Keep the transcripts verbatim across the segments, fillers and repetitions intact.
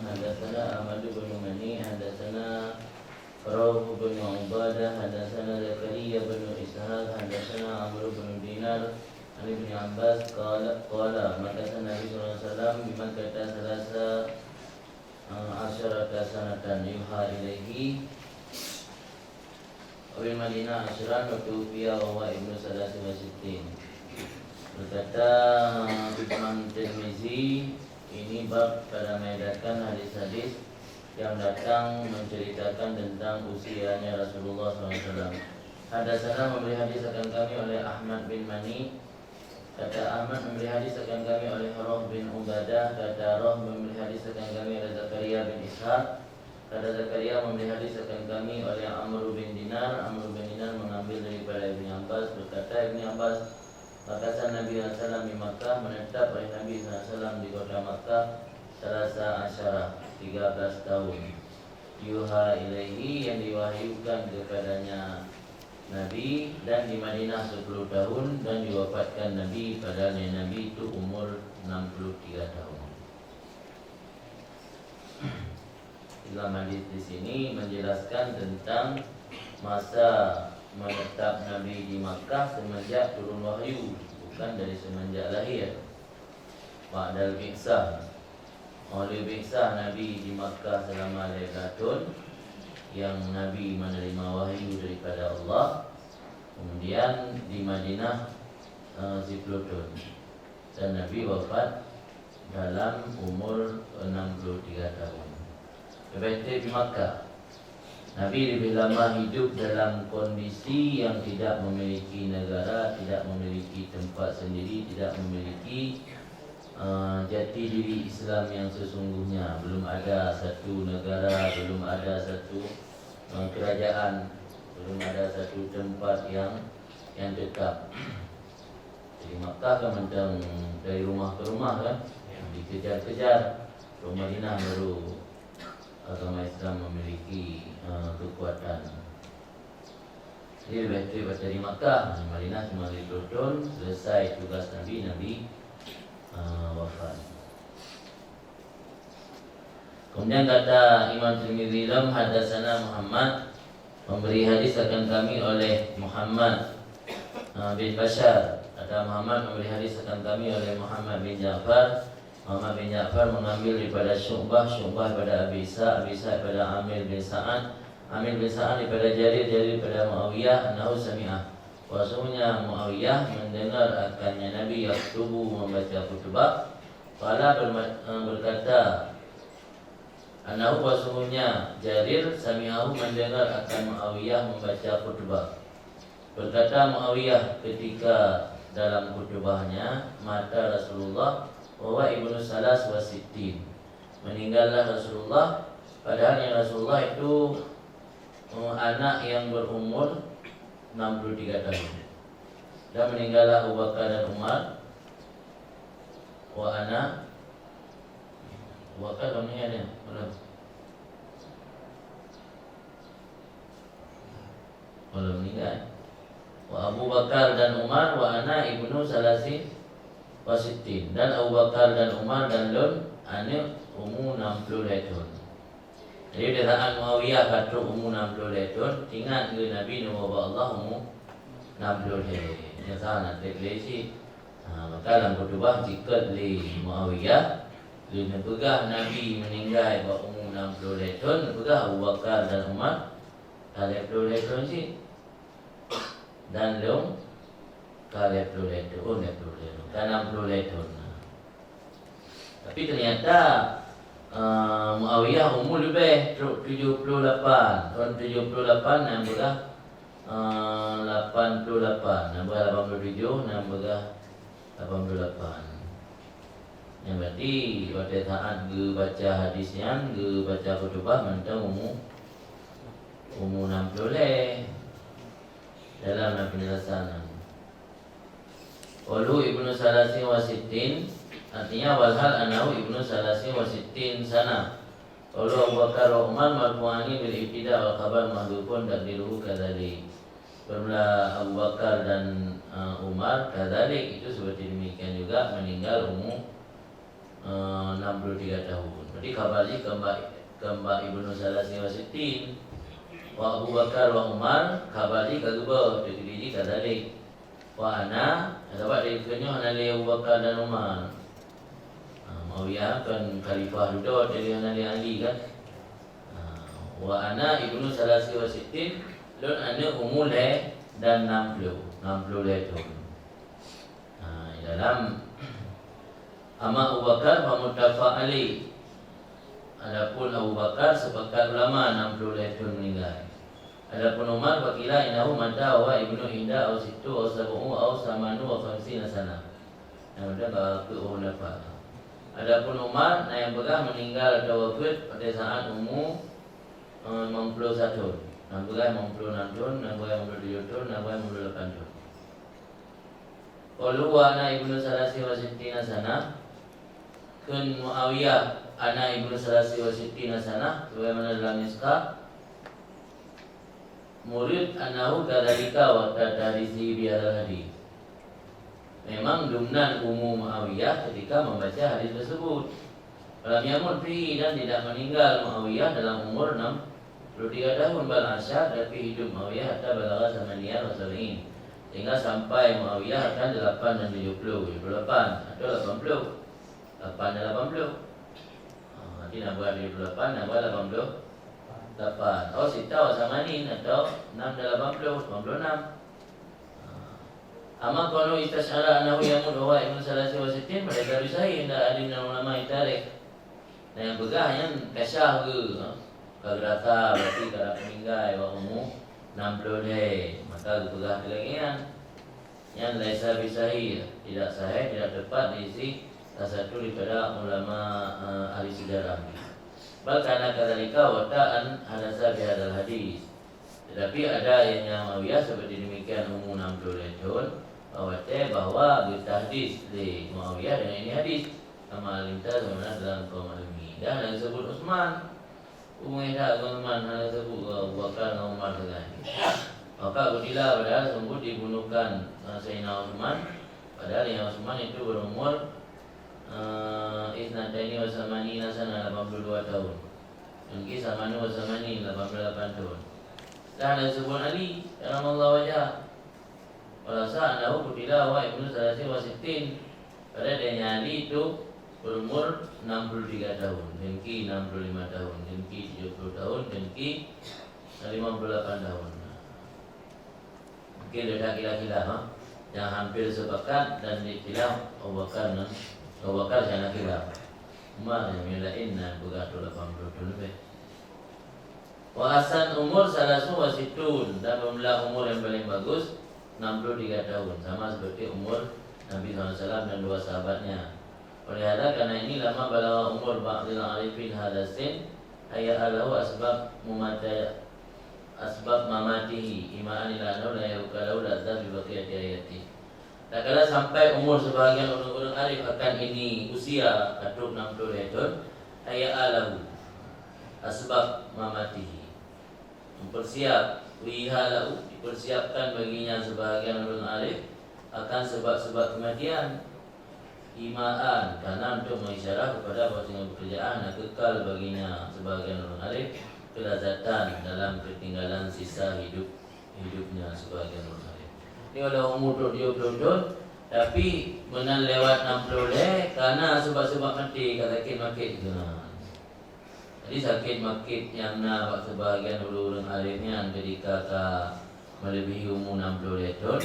Hadatsana Ahmad bin Mani, hadatsana Rauh bin Ubadah, hadatsana Zakaria bin Ishaq, hadatsana Amr bin Dinar, an Ibni Abbas, qala, qala, makatha Nabi sallallahu alaihi wasallam bi Makkah salasa, eh, asyarata sanatan yuha ilaihi, wa bil Madinah asyran wa tuwfiya wa huwa ibnu salasin wa sittin. Berkata Imam Tirmizi, ini bab pada menyadarkan hadis-hadis yang datang menceritakan tentang usianya Rasulullah sallallahu alaihi wasallam. Hadatsana, memberi hadis akan kami oleh Ahmad bin Mani. Kata Ahmad, memberi hadis akan kami oleh Roh bin Ubadah. Kata Roh, memberi hadis akan kami oleh Zakaria bin Ishaq. Kata Zakaria, memberi hadis akan kami oleh Amr bin Dinar. Amr bin Dinar mengambil daripada Ibni Abbas. Berkata Ibni Abbas, makatha Nabi sallallahu alaihi wasallam di Makkah, menetap oleh Nabi sallallahu alaihi wasallam di kota Makkah, salasa asyara, tiga belas tahun. Yuha ilaihi, yang diwahyukan kepadanya Nabi, dan di Madinah sepuluh tahun, dan diwafatkan Nabi, padahal Nabi itu umur enam puluh tiga tahun. Dalam hadis di sini menjelaskan tentang masa menetap Nabi di Makkah semenjak turun wahyu, bukan dari semenjak lahir. Ba'dal bi'tsah. Oleh bi'tsah Nabi di Makkah selama lima belas tahun, yang Nabi menerima wahyu daripada Allah, kemudian di Madinah, eh, sepuluh tahun. Dan Nabi wafat dalam umur enam puluh tiga tahun. Leubeh trép di Makkah. Nabi lebih lama hidup dalam kondisi yang tidak memiliki negara, tidak memiliki tempat sendiri, tidak memiliki, eh, jati diri Islam yang sesungguhnya. Belum ada satu negara, belum ada satu, eh, kerajaan, belum ada satu tempat yang, yang tetap. Jadi Makkah kan mantong dari rumah ke rumah kan, dikejar-kejar. Di Madinah baru agama Islam memiliki, eh, kekuatan. Jadi leubeh trép dari Makkah, Madinah cuma lima puluh tahun, selesai tugas Nabi, Nabi, eh, wafat. Kemudian kata Imam Tirmizi lom, hadatsana Muhammad, memberi hadis akan kami oleh Muhammad, eh, bin Bashar. Kata Muhammad, memberi hadis akan kami oleh Muhammad bin Ja'far. Muhammad bin Ja'far mengambil daripada Syu'bah, Syu'bah daripada Abi Ishaq, Abi Ishaq daripada Amir bin Sa'ad, Amir bin Sa'ad daripada Jarir, Jarir daripada Muawiyah, annahu sami'ah. Bahwasanya Muawiyah mendengar akannya Nabi yaktubu, membaca khutbah. Qala, berma-, eh, berkata, annahu, bahwasanya Jarir, sami'ahu, mendengar akan Muawiyah membaca khutbah. Berkata Muawiyah ketika dalam khutbahnya, mata Rasulullah wa huwa ibnu salas wa sittin. Meninggallah Rasulullah, padahal yang Rasulullah itu, eh, anak yang berumur enam puluh tiga tahun. Dan meninggallah Abu Bakar dan Umar, wa ana, Abu Bakar dah meninggal dia, belum? Belum meninggal. Wa Abu Bakar dan Umar, wa ana ibnu salasin wa sittin. Dan Abu Bakar dan Umar dan lôn aneuk umu enam puluh lhèe thôn. Jadi, di saat Muawiyah ka trôk umu enam puluh lhèe thôn, ingat geuh Nabi neuwoe bak Allah umu enam puluh lhèe. Nyan sa na trép lé cit. Ha, maka lam khutbah jikheun lé Muawiyah, lé neupeugah Nabi meuninggai bak umu enam puluh lhèe thôn, neupeugah Abu Bakar dan Umar ka lhèe ploh lhèe thôn cit. Dan lôn ka lhèe ploh lhèe thôn, oh, lhèe ploh lhèe thôn, ka enam puluh lhèe thôn. Tapi ternyata, eh, Muawiyah umu leubeh, trôk tujoh ploh lapan. Thôn tujoh ploh lapan na peugah, eh, lapan ploh lapan. Na peugah lapan ploh tujoh, na peugah lapan ploh lapan. Nyan berarti watèe saat geubaca hadis nyan, geubaca khutbah mantong umu, umu enam puluh lhèe. Dalam na penjelasan nyan. Qalu ibnu salasin wa sittin, artinya, walhal annahu ibnu salasin wa sittin sana. Qalu Abu Bakar wa Umar marfu'ani bil ibtida wal khabar mahdhufun taqdiruhu kadzalik. Bermula Abu Bakar dan, eh, Umar, kadzalik, itu seperti demikian juga, meninggal umu eh, enam puluh tiga tahun. Berarti khabar jih keumbak, keumbak Ibnu Salasi wa Sittin. Wa Abu Bakar wa Umar, khabar jih ka geuboh, teukeudi jih kadzalik. Wa ana, sabab dari keunyoe hana lé Abu Bakar dan Umar. Ha, Muawiyah kan khalifah dudoe, jadi hana lé Ali kan. Ha, wa ana Ibnu Salasi wa Sittin, lôn aneuk umu lhèe dan enam puluh, enam puluh lhèe thon. Ha, di dalam Amma Abu Bakar fa muttafaq alaih. Adapun Abu Bakar sepakat ulama enam puluh lhèe thon meninggai. Adapun Umar, faqila innahu mata wa huwa ibnu ihda au sittu au sab'u au samanu wa khamsina sana. Nyang meunan ka keu Abu Bakar. Adapun Umar, na nyang peugah meninggal atau wafeuet pada saat umu, eh, limong puluh satu thon. Na nyang peugah limong puluh enam thon, na nyang peugah limong puluh tujoh thon, na nyang peugah limong puluh lapan thon. Qalu wa ana ibnu salasi wa sittina sanah. Kheun Muawiyah, ana ibnu salasi wa sittina sanah, sebagaimana dalam Miskah. Murid annahu kadzalika waqta tahdisi bihadzal hadis. Memang dumnan umu Muawiyah ketika membaca hadis tersebut. Walam yamut fihi, dan tidak meninggal Muawiyah dalam umur enam puluh tiga tahun, bal asya, tapi hidup Muawiyah hatta balagha samaniya wa sab'in, sehingga sampai Muawiyah akan delapan dan tujuh puluh, tujuh puluh lapan atau lapan puluh. Lapan dan lapan puluh. Ha, berarti nambah tujuh puluh lapan, nambah lapan puluh lapan. Oh, sitta wa samanin atau enam dan lapan puluh, lapan puluh enam. Amma qalu istasy'ara annahu yamut wa huwa ibnu salasi wa sittin, falaisa bisahih inda ahadin minal ulama'i tarikh. Dan nyang peugah nyan ka syah geuh, ha? Ka geurasa, berarti ka meninggai bak umu enam puluh lhèe, maka geupeugah lagèe nyan. Nyan laisa bisahih, tidak sahih, tidak tepat di sisi salah satu daripada ulama, eh, ahli sejarah. Bal kana kadzalika waqta an hadasa bihadzal hadis. Tetapi ada yang Muawiyah seperti demikian, umur enam puluh lhèe thon, bahwa teh bahwa geutahdis lé Muawiyah dengan ini hadis. Kama alimta, sebagaimana telah engkau maklumi. Dan hana disebut Utsman. Umur dah Utsman, hana disebut Abu Bakar dengan Umar sagai. Maka qutila, padahal sungguh dibunuhkan, eh, Sayyidina Utsman, padahal yang Utsman itu berumur, eh, isnataini wa samanina sana, lapan puluh dua tahun. Mungkin samanu wa samanin, lapan puluh lapan tahun. Dan ada disebut Ali, karamallahu wajhah. Walasa annahu qutila wa ibnu salasi wa sittin. Padahal dia Ali itu berumur enam puluh tiga tahun, dengki enam puluh lima tahun, dengki tujuh puluh tahun, dengki lima puluh lapan tahun. Mungkin ada khilaf-khilaf, ha? Yang hampir sepakat dan dikhilaf Abu Bakar dan Abu Bakar hana khilaf. Umar yang lain na beugah tu lapan puluh tahun lebih. Wa ahsan umur salasun wa sittun, dan pemula umur yang paling bagus enam puluh tiga tahun, sama seperti umur Nabi sallallahu alaihi wasallam dan dua sahabatnya. Oleh hadza, karena ini, lamma balagha umur ba'dil arifin hadza sin, hayya lahu asbab mumata-, asbab mamatihi, ima'an ila annahu la yabqa lahu ladzah fi baqiyati hayatihi. Tatkala sampai umur sebahagian ureuëng-ureuëng arif akan ini usia, ka trok enam puluh lhèe thon, hayya lahu asbab mamatihi. Mempersiap, wiha lahu, dipersiapkan baginya sebahagian ureuëng arif akan sebab-sebab kematian. Ima'an, karena untuk mengisyarah kepada bahwasanya pekerjaan yang kekal baginya sebahagian ureuëng arif, kelazatan dalam ketinggalan sisa hidup, hidupnya sebahagian ureuëng arif. Ini walau umur tujuh puluh tahun, tapi meunan lewat enam puluh lhèe, karena sebab-sebab maté, ka sakit maté juga. Jadi, sakét-makét nyang na bak sibahagian ureuëng-ureuëng arif nyan keudika ka meuleubèhi umu nam ploh lhèe thon,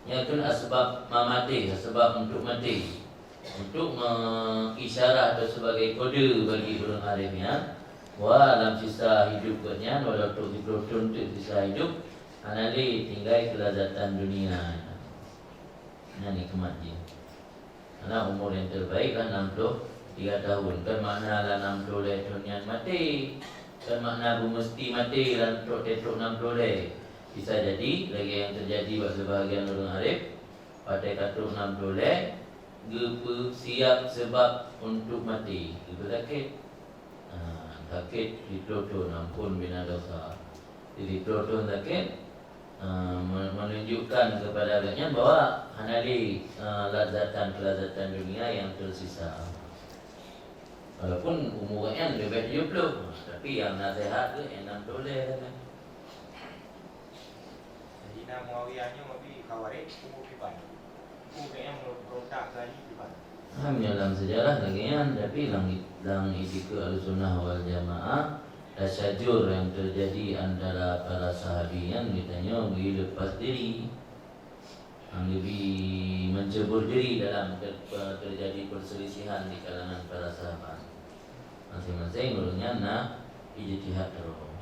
nyan keuh asbab mamaté, asbab untuk maté, untuk meuisyarah atau sebagai kode bagi ureuëng arif nyan bahwa lam sisa hidup geuhnyan, walau trok siploh thon teuk sisa hidup, hana lé tinggai keulazatan dunia. Nyan nikmat jih. Karena umur yang terbaik lah enam puluh tiga tahun. Kan makna lah enam puluh lhèe thon nyan maté. Kan makna beumeusti maté lah trok-trok enam puluh lhèe. Bisa jadi, lagèe nyang terjadi bak sibahagian ureuëng arif, watèe ka trok enam puluh lhèe, geupeusiap seubab untuk maté. Geupeusakét. Ha, sakét siploh thon, ampôn bina dosa. Siploh thon sakét, eh, me-, menunjukkan kepada gobnyan bahwa hana lé, eh, lazatan-kelazatan dunia yang tersisa. Walaupun umu gobnyan leubeh tujoh ploh, tapi nyang na seuhat geuh nyang nam ploh lhèe sagai. Saidina Muawiyah nyoe Nabi Khawarij, umu kiban. Umu gobnyan meuruntak keu Ali kiban. Hanya lam sejarah lagèe nyan, tapi lam, lam itikeuet Ahlussunnah wal Jamaah, tasyajur yang terjadi antara para sahabi nyan geutanyoe geuleupah diri. Hana geubi mencebur diri dalam ter-, terjadi perselisihan di kalangan para sahabat. Maséng-maséng ureueng nyan na ijtihad droe.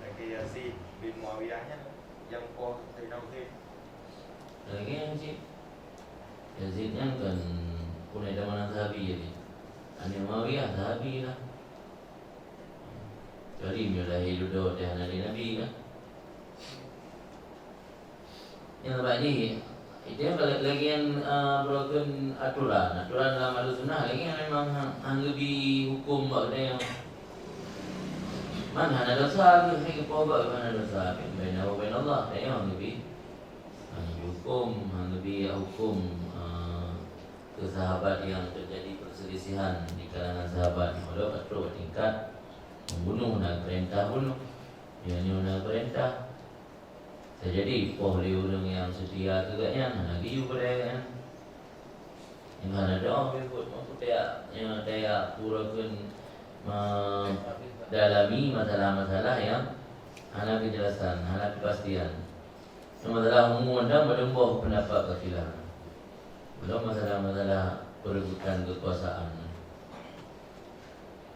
Lagèe Yazid bin Muawiyah nyan nyang poh Saidina Husain. Lagèe nyan cit. Yazid nyan kan punai teuma sahabi jadi. Aneuk Muawiyah sahabi lah. Kecuali meunyoe lahé dudoe teuh hana lé Nabi kan. Nyang bak jih, itu yang kalau lagi yang, eh, broken aturan. Aturan dalam Ahlussunnah lagi yang memang hang, hang geubi hukum bak geutanyoe. Man hana dosa, hana geupoh bak hana dosa. Bainahu wa bainallah, tanyoe hang geubi. Hang geubi hukum, hang geubi hukum, eh, ke sahabat yang terjadi perselisihan di kalangan sahabat. Walau ka trok tingkat membunuh, na perintah bunuh. Nyoe, nyoe na perintah. Jadi, poh lé ureueng nyang seutia keu gobnyan, hana geuyue keu gobnyan. Nyang hana doa, geuyue buet mampu tayak, nyang tayak pura kheun, me-, dalami masalah-masalah nyang hana keujelasan, hana keupastian. Nyang masalah umu dan padum boh peundapat kafilah. Belom masalah-masalah perebutan kekuasaan.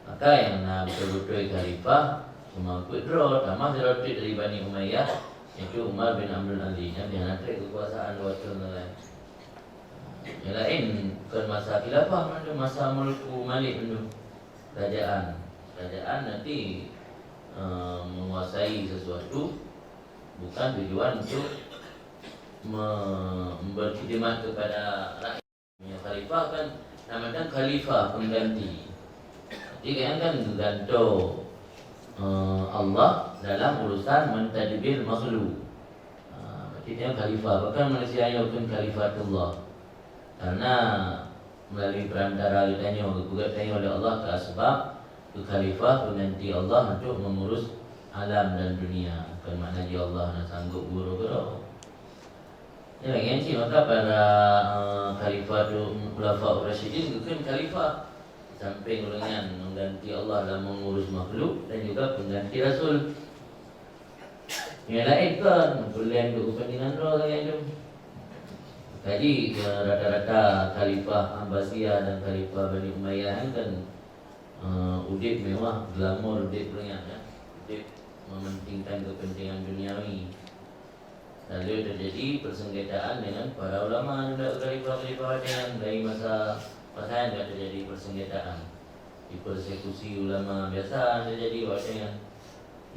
Maka nyang na beutôi-beutôi khalifah, cuma peuet droe, tamah sidroe teuk dari Bani Umayyah, yaitu Umar bin Abdul Aziz, nyang di hana trép kekuasaan dua thon ngon laén. Nyang laén kon masa khilafah mandum, masa mulku Malik mandum. Kerajaan, kerajaan nanti, eh, menguasai sesuatu bukan tujuan untuk me-, berkhidmat kepada rakyat. Ya, khalifah kan, nama kan khalifah pengganti. Jadi, kan, kan gantoe, eh, Allah dalam urusan mentadbir makhluk. Ah, berarti dia khalifah. Bahkan manusia nyoe pun khalifatullah. Karena melalui perantara geutanyoe, geupeugah tanyoe oleh Allah ke asbab, ke khalifah, pengganti Allah untuk mengurus alam dan dunia. Bukan makna jih Allah hana sanggup guru-guru. Ya, lagèe nyan cit maka para, eh, khalifah tu, khulafa ur-rasyidin geukheun khalifah. Sampéng ureueng nyan mengganti Allah dalam mengurus makhluk dan juga pengganti rasul. Nyang laén kon, peulén untuk kepentingan droe lagèe nyan. Jadi, eh, rata-rata khalifah Abbasiyah dan khalifah Bani Umayyah nyan kan, eh, udép mewah, glamor udép ureueng nyan, ya. Udép mementingkan kepentingan duniawi. Lalu terjadi persengketaan dengan para ulama dan khalifah-khalifah watèe nyan, dari masa, masa nyan ka terjadi persengketaan. Dipersekusi ulama biasa terjadi watèe nyan.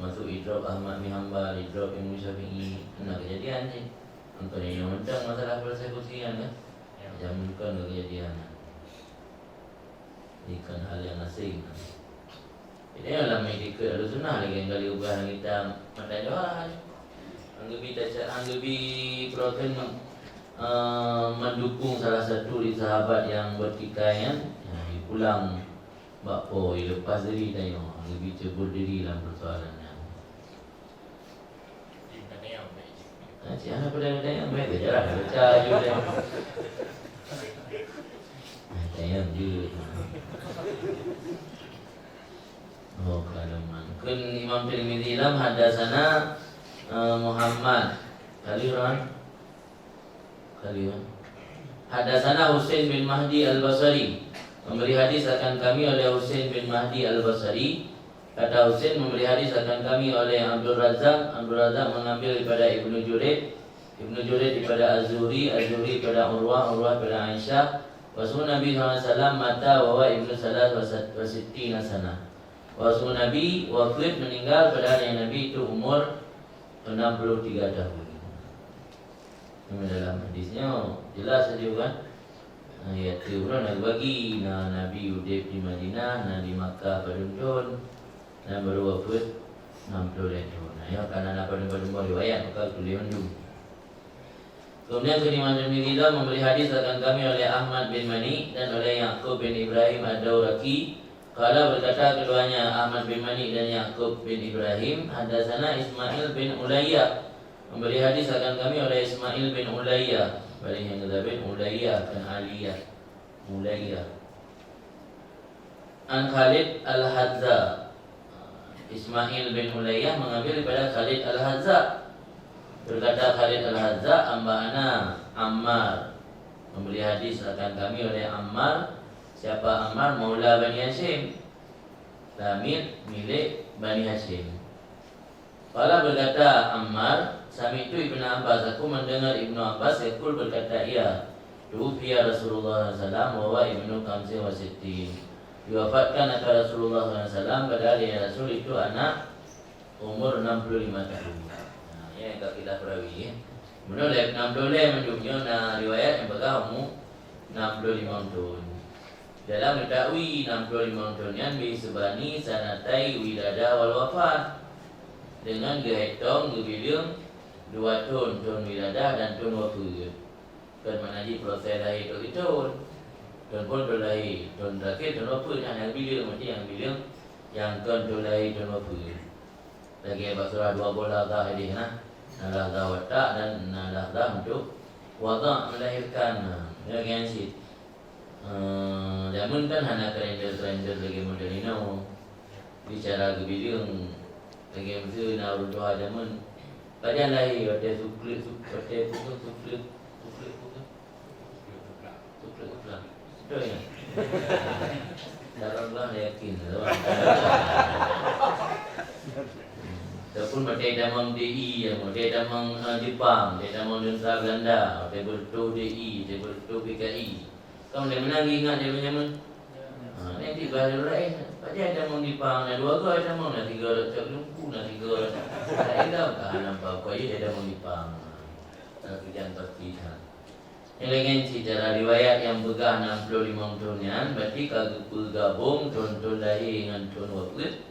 Masuk idrop Ahmad bin Hanbal, idrop Imam Syafi'i. Nah, kejadian cit. Engkau ni yang mentang masalah persekusi nyan, kan? Jameun kon kejadian. Ini kan hal yang asing. Jadi, dalam iktikad Ahlussunnah lagi yang kali ubah kita mata jawab. Anggeubi taca-, anggeubi proten, eh, mendukung salah satu dari sahabat yang bertikai nyan, ya, pulang bak po, lepas diri tanyoe, anggeubi cebur diri dalam persoalan nyan. Ah, cik hana peudeh-peudeh nyang bèk beujarah baca ju deh. Ah, tayang ju. Oh, kaloman. Kheun Imam Tirmizi lam hadasana, eh, Muhammad. Kali ran. Kali, ya. Hadasana Husain bin Mahdi Al-Basri. Memberi hadis akan kami oleh Husain bin Mahdi Al-Basri. Kata Husain, memberi hadis akan kami oleh Abdul Razak. Abdul Razak mengambil daripada Ibnu Juraij. Ibnu Juraij daripada Az-Zuhri. Az-Zuhri daripada Urwah. Urwah daripada Aisyah. Bahwasanya Nabi sallallahu alaihi wasallam mata wa huwa ibnu salas wa sittina sanah. Bahwasanya Nabi wafat, meninggal, padahal Nabi itu umur enam puluh tiga tahun. Dalam hadis nyoe jelas saja kan? Ayat tu ureueng na bagi, na Nabi udép di Madinah, na di Makkah padum thon, na baru wafat enam puluh lhèe thon. Nah, nyoe karena na padum-padum riwayat, maka tuléh mandum. Kemudian Imam Tirmizi memberi hadis akan kami oleh Ahmad bin Mani dan oleh Yaqub bin Ibrahim Ad-Dauraki, Qala, berkata keduanya, Ahmad bin Mani' dan Ya'qub bin Ibrahim, haddatsana Ismail bin Ulayya, memberi hadis akan kami oleh Ismail bin Ulayya. Balik yang kita bin Ulayya, bukan Aliyah. Ulayya. An Khalid Al-Hazza. Ismail bin Ulayya mengambil daripada Khalid Al-Hazza. Berkata Khalid Al-Hazza, amba'ana Ammar. Memberi hadis akan kami oleh Ammar. Siapa Ammar? Maula Bani Hashim. Lamid milik Bani Hashim. Qala, berkata Ammar, sami'tu Ibnu Abbas, aku mendengar Ibnu Abbas, yaqul, berkata ia, tuwuffiya Rasulullah sallallahu alaihi wasallam wa huwa ibnu khamsin wa sittin. Diwafatkan akan Rasulullah sallallahu alaihi wasallam, padahal ia Rasul itu anak umur enam puluh lima tahun. Nah, ya, yang tak kita perawi, ya. Menurut enam puluh lima mandum nyoe na riwayat yang peugah umur enam puluh lima tahun. Dalam mengetahui enam puluh lima thon nyan, bi hisbani sanatai wiladah wal wafat, dengan geuhitong geubileueng dua thon, thon wiladah dan thon wafeuet. Kon makna jih proses lahé trok keu thon. Thon phon thon lahé, thon terakhir thon wafeuet, nyan nyang geubileueng, maksudnya nyang geubileueng nyang kon thon lahé, thon wafeuet. Lagèe bak surah dua boh lahzah tadi na. Na lahzah watak dan na lahzah untuk wadha, melahirkan. Nah, lagèe nyan cit. Eh, jameun kan hana kalender-kalender lagèe modern inoe. Bicara geubileueng lagèe miseue na ureueng tuha jameun. Pajan lahé watèe sukleuk, suk-, watèe peue, sukleuk, sukleuk peue. Betul, betul. Dalam Allah yakin. Ataupun maté damang D I, ya, maté damang, eh, Jepang, maté damang Nusa Belanda, maté bertuh D I, maté bertuh P K I. Kamu dah menang ingat dia punya mun? Ha, ni di bahasa lain. Pajan damang Jepang, na dua go damang, na tiga cok lungku, na tiga. Tak ada, tak nampak apa ya damang Jepang. Tak kerjaan pasti kan. Nyan lagèe nyan cit cara riwayat nyang peugah enam puluh lima thon nyan, berarti ka geupeugabong thon-thon lahé ngon thon wafeuet.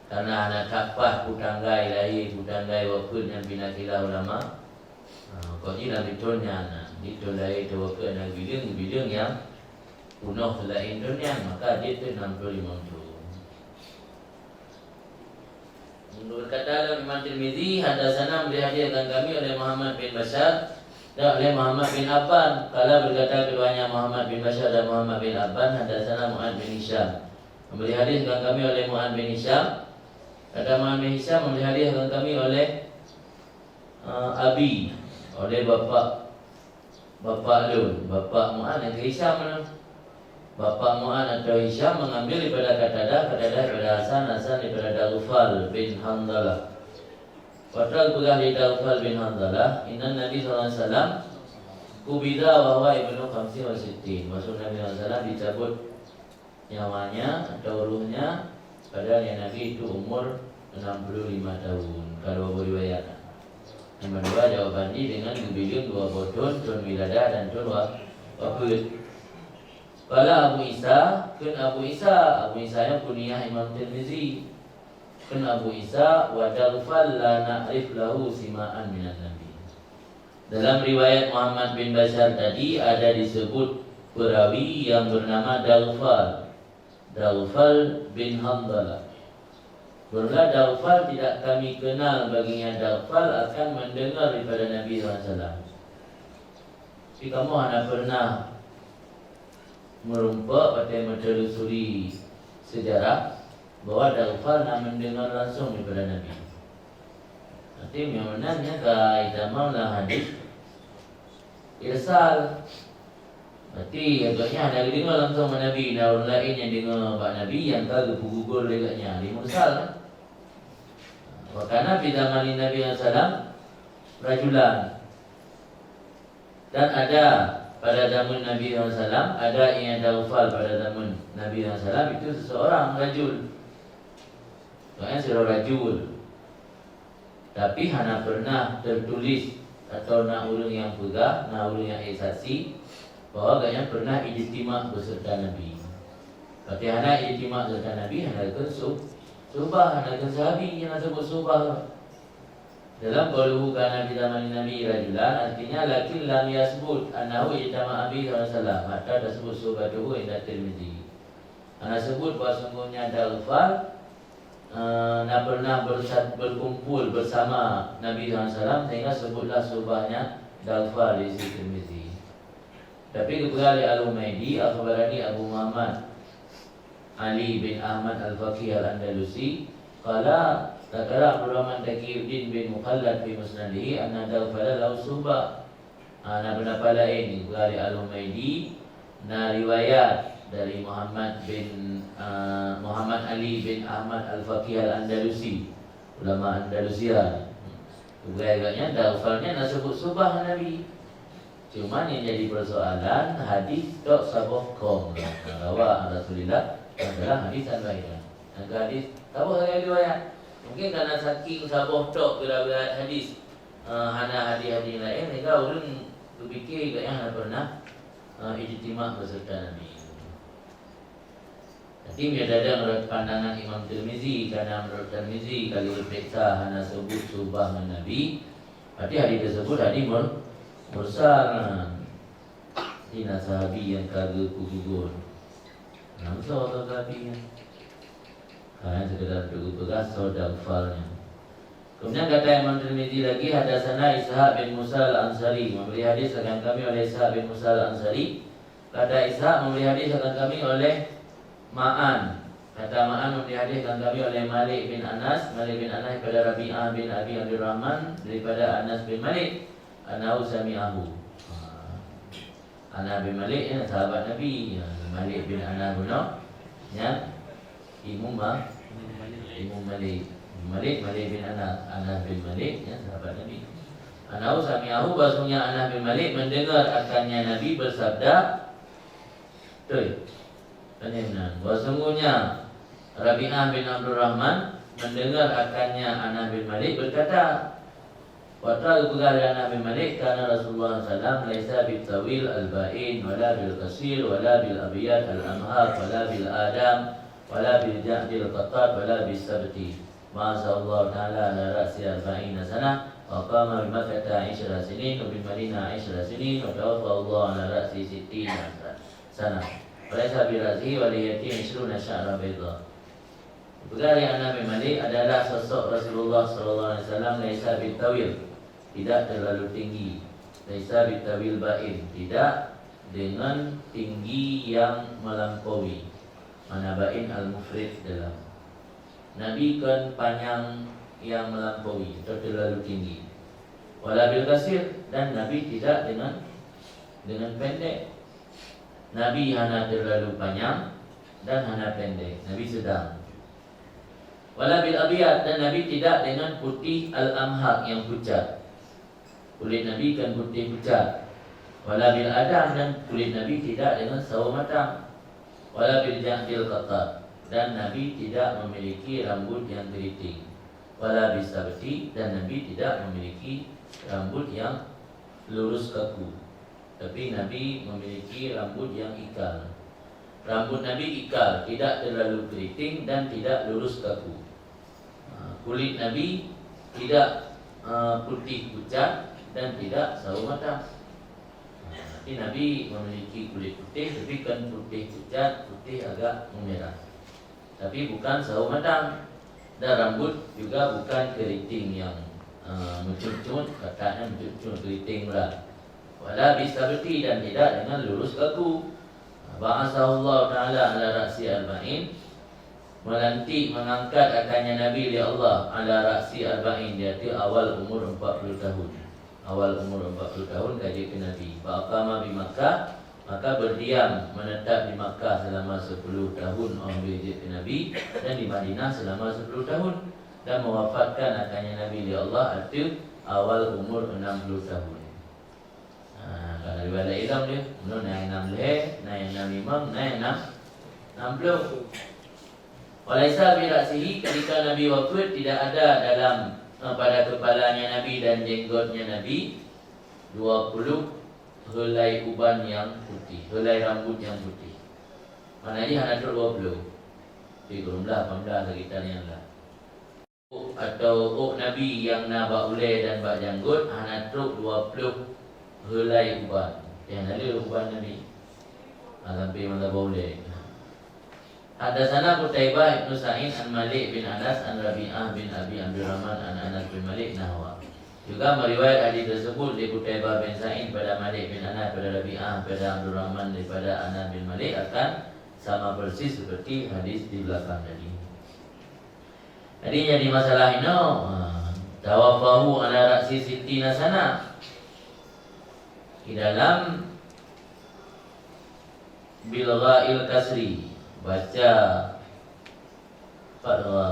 Karena hana that paih peue tanggai lahé, peue tanggai wafeuet nyan pih na khilaf ulama. Ha, kok jih lam thon nyan, di thon lahé, thon wafeuet na geubileueng, geubileueng nyang peunoh seulaén thon nyan, maka jeuet teuk enam puluh lima thon. Berkata lom Imam Tirmizi, haddatsana, memberi hadis akan kami oleh Muhammad bin Bashar dan oleh Muhammad bin Abban. Qala, berkata keduanya, Muhammad bin Bashar dan Muhammad bin Abban, haddatsana Mu'ad bin Hisham. Memberi hadis akan kami oleh Mu'ad bin Hisham. Kata Mu'ad bin Hisham, memberi hadis akan kami oleh, eh, abi, oleh bapak Bapak lôn, bapak Mu'ad nyang keu Hisham nyoe. Bapak Mu'ad atau Hisham mengambil daripada Qatadah, Qatadah daripada Hasan, Hasan daripada Daghfal bin Hanzalah. Qatadah peugah lé Daghfal bin Hanzalah, "Inna Nabi sallallahu alaihi wasallam qubida wa huwa ibnu khamsin wa sittin." Maksud Nabi sallallahu alaihi wasallam dicabut nyawanya atau ruhnya, padahal ya Nabi itu umur enam puluh lima tahun, kalau beuriwayat. Yang kedua, jawaban ini dengan geubileueng dua boh thon, thon wiladah dan thon wa-, wafeuet. Qala Abu Isa, kheun Abu Isa, Abu Isa nyan kunyah Imam Tirmizi. Kheun Abu Isa, "Wa Daghfal la na'rif lahu sima'an minan Nabi." Dalam riwayat Muhammad bin Bashar tadi ada disebut perawi yang bernama Daghfal, Daghfal bin Hanzalah. Bermula Daghfal tidak kami kenal, baginya Daghfal akan mendengar daripada Nabi sallallahu alaihi wasallam. Tapi kamoe hana pernah meurumpok watèe meutelusuri sejarah bahwa Daghfal na mendengar langsung daripada Nabi. Artinya, meunan nyan ka itamong lam hadis irsal. Berarti, agaknya hana geudeungoe langsung bak Nabi, na ureueng laén nyang deungoe bak Nabi nyang ka geupeugugur lé gobnyan, di mursal kan? Wa kana fi zamanin Nabi sallallahu alaihi wasallam rajulan. Dan ada pada zaman Nabi sallallahu alaihi wasallam, ada yang Daghfal pada zaman Nabi sallallahu alaihi wasallam itu seseorang rajul. Maknanya seorang rajul. Tapi hana pernah tertulis atau na ureueng nyang peugah, na ureueng nyang ék saksi bahwa gobnyan pernah ijtima beserta Nabi. Berarti hana ijtima beserta Nabi, hana kheun su-, suhbah, hana kheun sahabi nyang na sebut suhbah. Dalam qauluhu kana fi zamanin Nabi rajulan, artinya, lakin lam yasbut annahu ijtama'a bihi sallallahu alaihi wasallam, hatta tasbut suhbatuhu inda Tirmizi. Hana sebut bahwa sungguhnya Daghfal, eh, na pernah bersa-, berkumpul bersama Nabi sallallahu alaihi wasallam, sehingga sebutlah suhbahnya Daghfal di sisi Tirmizi. Tapi geupeugah lé Al-Humaidi, akhbarani Abu Muhammad Ali bin Ahmad Al-Faqih Al-Andalusi, qala, dzakara Abdurrahman Taqiyuddin bin Mukhallad fi musnadihi anna Daghfala lahu suhbah. Ha, na peundapat laén, geupeugah lé Al-Humaidi, na riwayat dari Muhammad bin, ah, Muhammad Ali bin Ahmad Al-Faqih Al-Andalusi, ulama Andalusia. Geupeugah lagèe nyan, Daghfal nyan na sebut suhbah ngon Nabi. Cuma nyang jadi persoalan, hadis tok saboh kong rawa an Rasulillah adalah hadis al-bayyinah. Nyang hadis saboh sagai riwayat. Mungkin karena saking saboh tok riwayat hadis, eh, hana hadis-hadis laén, sehingga ureueng geupike gobnyan hana pernah, eh, ijtima' beserta Nabi. Tapi meunyoe tadong rot pandangan Imam Tirmizi, karena menurut Tirmizi, kalau geupeuriksa hana sebut suhbah ngon Nabi, berarti hadis tersebut hadis mur-, mursal. Di na sahabi nyang ka geupeugugur. Nah, soe sahabi nyan? Hanya sekedar untuk geupeugah soe Daghfal nyan. Kemudian kata Imam Tirmizi lagi, "Hadatsana Ishaq bin Musa Al-Ansari, memberi hadis akan kami oleh Ishaq bin Musa Al-Ansari." Kata Ishaq, "Memberi hadis akan kami oleh Ma'an." Kata Ma'an, "Memberi hadis akan kami oleh Malik bin Anas." Malik bin Anas daripada Rabi'ah bin Abi Abdurrahman, daripada Anas bin Malik. "Annahu sami'ahu." Ha. Anas bin Malik, ya, sahabat Nabi. Ya, Malik bin Anas bin Auf, ya, Imam Ma-, Imam Malik. Malik, Malik bin Anas. Anas bin Malik, ya, sahabat Nabi. "Annahu sami'ahu," bahwasanya Anas bin Malik mendengar akannya Nabi bersabda, betul. Bahwasanya Rabi'ah bin Abdurrahman mendengar akannya Anas bin Malik berkata, Watra geupeugah lé Anas bin Malik, "Kana Rasulullah sallallahu alaihi wasallam laisa bil tawil al-ba'in, wala bil qasir, wala bil abyad al-amhaq, wala bil adam, wala bil ja'dil qattat, wala bis sabti. Ma sallallahu ta'ala ala ra'si arba'ina sanah, wa qama bi Makkata 'ishra sinin, wa bil Madinah 'ishra sinin, wa tawaffa Allah ala ra'si sittina sanah. Wa laisa bi ra'sihi wa lihiyatihi 'ishruna sya'rah baydha." Peugah lé Anas bin Malik adalah sosok Rasulullah sallallahu alaihi wasallam laisa bitawil, tidak terlalu tinggi. Laisa bitawil ba'in, tidak dengan tinggi yang melampaui. Mana ba'in al-mufrid dalam. Nabi kon panyang yang melampaui atau terlalu tinggi. Wala bil qasir, dan Nabi tidak dengan, dengan pendek. Nabi hana terlalu panyang dan hana pendek. Nabi sedang. Wala bil abyad, dan Nabi tidak dengan putih al-amhaq yang pucat. Kulit Nabi kan putih pucat. Wala bil adam, dan kulit Nabi tidak dengan sawo matang. Wala bil ja'dil qattat, dan Nabi tidak memiliki rambut yang keriting. Wala bis sabti, dan Nabi tidak memiliki rambut yang lurus kaku. Tapi Nabi memiliki rambut yang ikal. Rambut Nabi ikal, tidak terlalu keriting dan tidak lurus kaku. Ha, kulit Nabi tidak, eh, putih pucat dan tidak sawo matang. Ha, tapi Nabi memiliki kulit putih, tapi kan putih pucat, putih agak memerah. Tapi bukan sawo matang. Dan rambut juga bukan keriting yang, eh, meucut-cut, kataknya meucut-cut keriting berat. Wala bis sabti, dan tidak dengan lurus kaku. Ba'atsahullahu ta'ala ala ra'si arba'in. Meulantik, mengangkat akannya Nabi lé Allah ala ra'si arba'in, di ateueh awal umur empat puluh tahun. Awal umur empat puluh tahun ka jeuet keu Nabi. Fa aqama bi Makkah, maka berdiam, menetap di Makkah selama sepuluh tahun óh lheueh jeuet keu Nabi, dan di Madinah selama sepuluh tahun, dan mewafatkan akannya Nabi lé Allah ateueh awal umur enam puluh tahun. Ha, ka na riwayat laén lom dia. Meunan na nyang nam lhèe, na nyang nam limong, na nyang nam, nam ploh. Walaisa fi ra'sihi, ketika Nabi wafat, tidak ada dalam, eh, pada kepalanya Nabi dan jenggotnya Nabi dua puluh helai uban yang putih, helai rambut yang putih. Mana jih hana trok dua puluh. Tapi dua belas, lapan belas sekitar nyan lah. Atau ôk Nabi nyang na bak ulèe dan bak janggot hana trok dua ploh helai uban. Nyang na le uban Nabi. Ha, sampai mata bak ulèe. Hadatsana Qutaibah ibnu Sa'id an Malik bin Anas an Rabi'ah bin Abi Abdurrahman an Anas bin Malik nahwa. Juga meriwayat hadis tersebut di Qutaibah bin Sa'id pada Malik bin Anas pada Rabi'ah pada Abdurrahman daripada Anas bin Malik akan sama persis seperti hadis di belakang tadi. Jadi, jadi masalah inoe, ha, tawaffahu ala ra'si sittina sana. Di dalam bil ghail kasri, baca empat gha.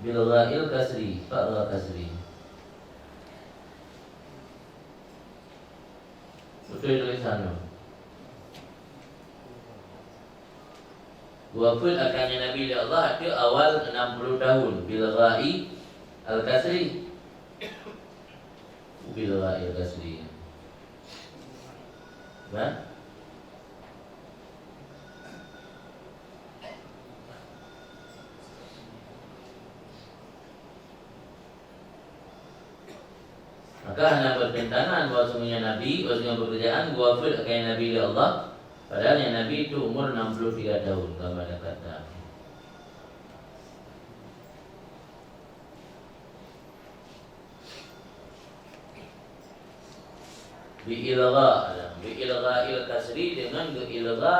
Bil ghail kasri, empat gha kasri. Beutôi tulisan tu. Geufeuet akan Nabi lé Allah ateueh awal enam puluh tahun, bil gha'i al-kasri. Bil gha'i al-kasri. Kan? Maka hana bertentangan bahwasanya Nabi, bahwasanya pekerjaan geufeuet akan Nabi lé Allah, padahal Nabi itu umur enam puluh tiga tahun, kama dzakar. Bi ilgha, bi ilghail kasri, dengan geu-ilgha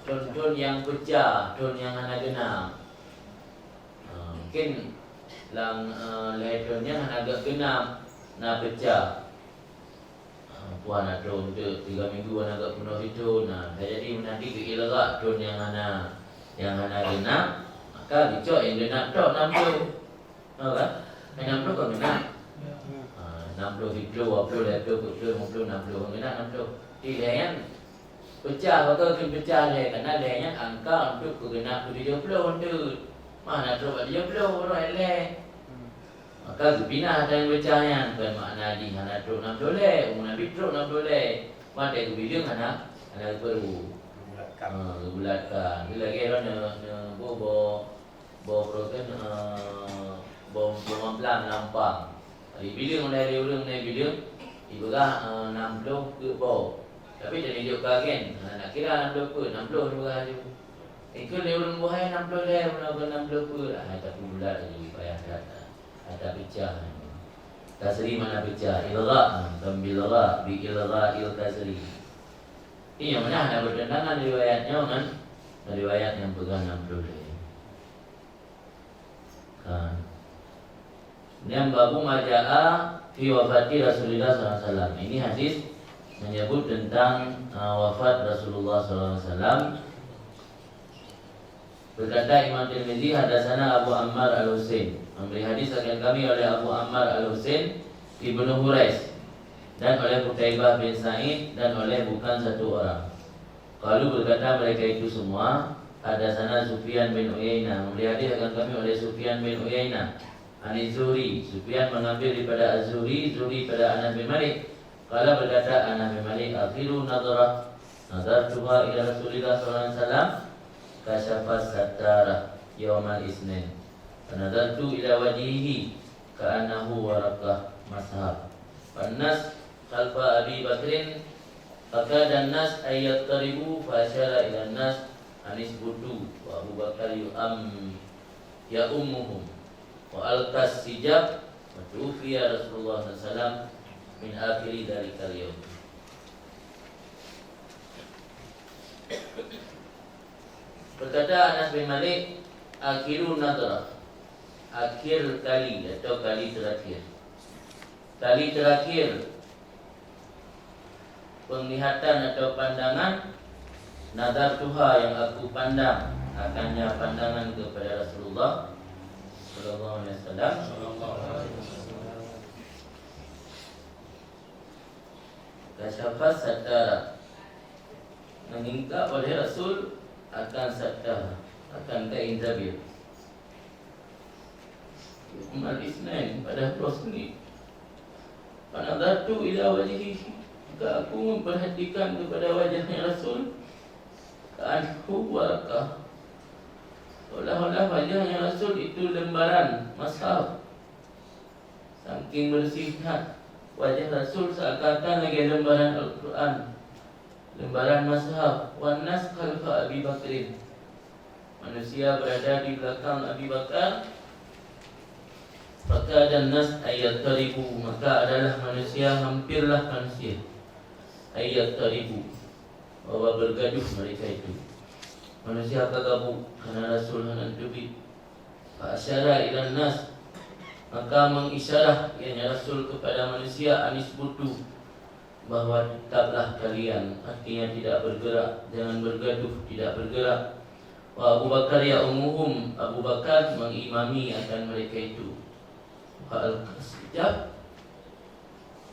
thon-thon nyang peucah, thon nyang hana genap. Ha, mungkin lam, eh, lhèe thon nyan hana geugenap, na peucah. Ha, peue hana trok untuk tiga minggu hana geupenuh itu, na, jadi nanti geu-ilgha thon nyang hana, nyang hana genap, maka geucok nyang genap tok enam puluh. Tahu kan? Enam puluh kan genap. Ha, enam puluh, tujuh puluh, dua puluh, lhèe puluh, peuet puluh, limong puluh, enam puluh kan genap, enam puluh. Di lhèe nyan peucah, maka keu peucah lhèe, karena lhèe nyan angka untuk keu genap keu tujuh puluh tu. Mana trok bak tujuh puluh, roh lhèe. Maka geupinah ata nyang peucah nyan, bukan makna jih hana trok enam puluh lhèe, umur Nabi trok enam puluh lhèe. Maka geubileueng hana, hana geupeureubu. Ha, geubulatkan. Lagèe droeneuh, neuboh boh boh broken, eh, boh, boh mamplam lam pang. Dibileueng oleh ureueng, na ibileueng, ipeugah, eh, enam puluh peuet boh. Tapi dan ijok ka gen, ha, nak kira enam puluh peuet, enam puluh ipeugah laju. Ikheun lé ureueng buhai enam puluh lhèe, meunan enam puluh peuet, ha, tapi bulat laju, payah that. Ha, tapi peucah. Kasri makna peucah, ilgha, ha, bukan bilgha, bi ilghail kasri. Nyoe meunan hana bertentangan riwayat nyoe ngon riwayat nyang peugah enam puluh lhèe. Ha. Nyang babu ma jaa fi wafati Rasulillah sallallahu alaihi wasallam. Ini hadis menyebut tentang, uh, wafat Rasulullah sallallahu alaihi wasallam. Berkata Imam Tirmizi, "Hadatsana Abu Ammar Al-Husain." Memberi hadis akan kami oleh Abu Ammar Al-Husain Ibnu Hurais dan oleh Qutaibah bin Sa'id dan oleh bukan satu orang. Qalu, berkata mereka itu semua, "Hadatsana Sufyan bin Uyainah." Memberi hadis akan kami oleh Sufyan bin Uyainah. Ani Zuhri, Sufyan mengambil daripada Az-Zuhri, Zuhri pada Anas bin Malik. Qala, berkata Anas bin Malik, "Akhiru nadrah nadartuha ila Rasulillah sallallahu alaihi wasallam, kasyafas satara yaumal isnin. Fanadartu ila wajhihi ka'annahu waraqah mashaf. Fannas khalfa Abi Bakrin, fakadan nas ay yattaribu, fa asyara ilan nas anisbutu, wa Abu Bakar yu'am, ya'ummuhum, wa alqas sijab, wa tuwfiya Rasulullah sallallahu alaihi wasallam min akhiri dzalikal yaum." Berkata Anas bin Malik, "Akhiru nadrah," akhir kali atau kali terakhir. Kali terakhir penglihatan atau pandangan, nadartuha, yang aku pandang, akannya pandangan kepada Rasulullah sallallahu alaihi wasallam. Kasyafas satara, menyingkap oleh Rasul akan satara, akan kain tabir. Yaumal Isnin, pada hari Senin. Fanadartu ila wajhihi, maka aku memperhatikan kepada wajahnya Rasul, ka'annahu waraqah, seolah-olah wajahnya Rasul itu lembaran mashaf. Saking bersih that. Wajah Rasul seakan-akan lagée lembaran Al-Quran, lembaran mushaf, wan nas khalfa Abi Bakrin. Manusia berada di belakang Abi Bakar. Fakadan nas an yattaribu, maka adalah manusia, hampirlah manusia, an yattaribu, bahwa bergaduh mereka itu. Manusia ka gabuk karena Rasul hana teubiet. Fa asyara ilan nas, maka mengisyarah, yakni Rasul, kepada manusia, anis butu, bahwa tetaplah kalian, artinya tidak bergerak, jangan bergaduh, tidak bergerak. Wa Abu Bakar ya umuhum, Abu Bakar mengimami akan mereka itu. Fa alqas hijab,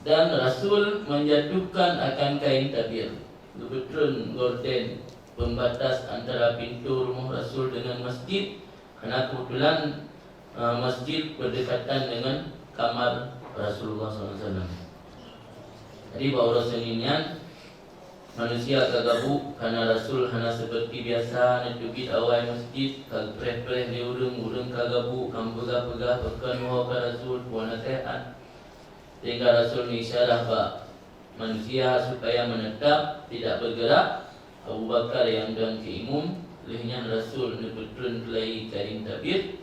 dan Rasul menjatuhkan akan kain tabir, geubeutrön gorden pembatas antara pintu rumoh Rasul dengan masjid, karena kebetulan, eh, masjid berdekatan dengan kamar Rasulullah sallallahu alaihi wasallam. Jadi, bak uroe Senin nyan, manusia ka gabuk, karena Rasul hana seperti biasa neuteubiet awai masjid, ka geupreh-preh lé ureuëng, ureuëng ka gabuk, ka meupeugah-peugah, "Pakon ho ka Rasul, peue na keuh?" Sehingga Rasul meuisyarah bak manusia supaya menetap, tidak bergerak. Abu Bakar nyang dong keu imum, lheueh nyan Rasul neupeutrön keulai kain tabir.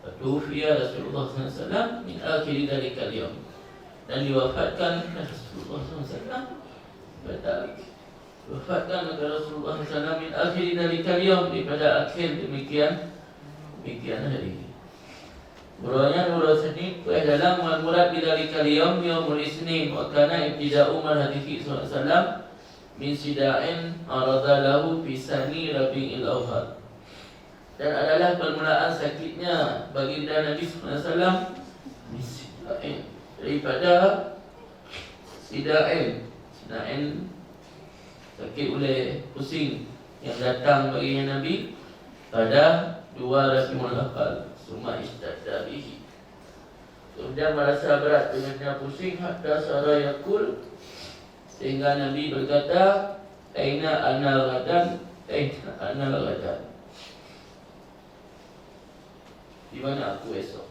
Fatuwuffiya Rasulullah sallallahu alaihi wasallam min akhiri dzalikal yaum. Dan diwafatkan Rasulullah sallallahu alaihi wasallam pada, diwafatkan oleh Rasulullah sallallahu alaihi wasallam min akhiri dzalikal yaum, daripada akhir demikian, demikian hari. Uroe nyan uroe Senin, peue dalam, wal murad bidzalikal yaum yaumul Isnin, wa kana ibtida'u marhadihi sallallahu alaihi wasallam min sida'in arada lahu fi sani Rabiul Awwal. Dan adalah permulaan sakitnya baginda Nabi sallallahu alaihi wasallam min sida'in, daripada sida'in. Sida'in, sakit ulée, pusing, yang datang baginda Nabi pada dua Rabiul Awwal, summa ishtadda bihi. Kemudian merasa berat dengannya pusing, hatta sara yaqul, sehingga Nabi berkata, "Aina ana ghadan? Aina ana ghadan?" Di mana aku esok?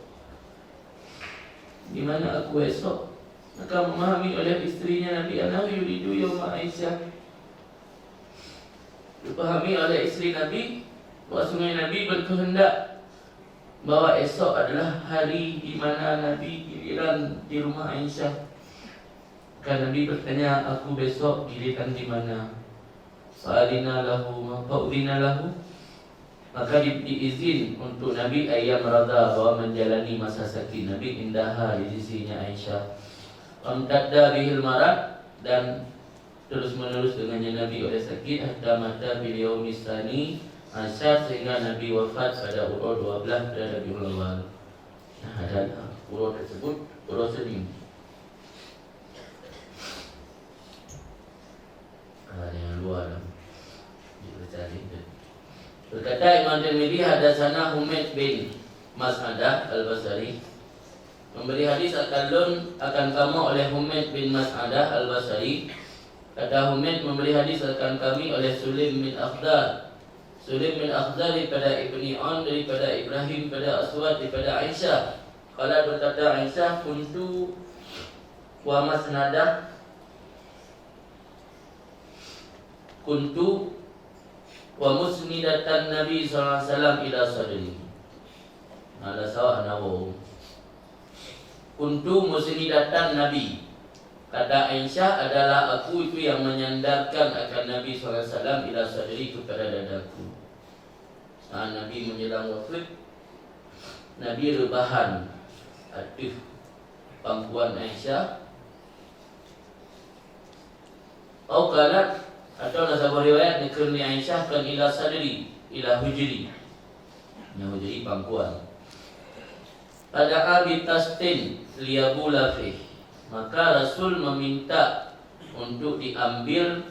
Di mana aku esok? Maka memahami oleh isterinya Nabi, annahu yuridu yauma Aisyah. Dipahami oleh isteri Nabi, bahwasanya Nabi berkehendak bahwa esok adalah hari di mana Nabi giliran di rumah Aisyah. Maka Nabi bertanya, "Aku besok giliran di mana?" Fa'adina lahu, fa'udina lahu. Maka di, diizin untuk Nabi ayyam rada, bahwa menjalani masa sakit Nabi indaha, di sisinya Aisyah. Wamtadda bihil marad, dan terus-menerus dengannya Nabi oleh sakit, hatta mata fil yaumi tsani asyar, sehingga Nabi wafat pada uroe dua belas Rabiul Awal. Nah, dan uroe tersebut uroe Senin. Ah, jangan lupa dah. Dipercaya. Berkata Imam Tirmidzi, "Hadatsana Humaid bin Mas'adah Al-Basri." Memberi hadis akan lôn, akan kamoe oleh Humaid bin Mas'adah Al-Basri. Kata Humaid, memberi hadis akan kami oleh Sulaim bin Akhdar. Sulaim bin Akhdar daripada Ibni Aun, daripada Ibrahim, daripada Aswad, daripada Aisyah. Qalat, berkata Aisyah, "Kuntu wa musnidatun, kuntu wa musnidatan Nabi sallallahu alaihi wasallam ila sadri." Nah, ada salah, ada waw. "Kuntu musnidatan Nabi." Kata Aisyah, "Adalah aku itu yang menyandarkan akan Nabi sallallahu alaihi wasallam ila sadri, kepada dadaku." Saat Nabi menjelang wafat, Nabi rebahan ateueh pangkuan Aisyah. Au qalat, atau lam saboh riwayat neukheun lé Aisyah, kon ila sadri, ila hujri. Nyang hujri pangkuan. Fada'a bitastin liyabula fih. Maka Rasul meminta untuk diambil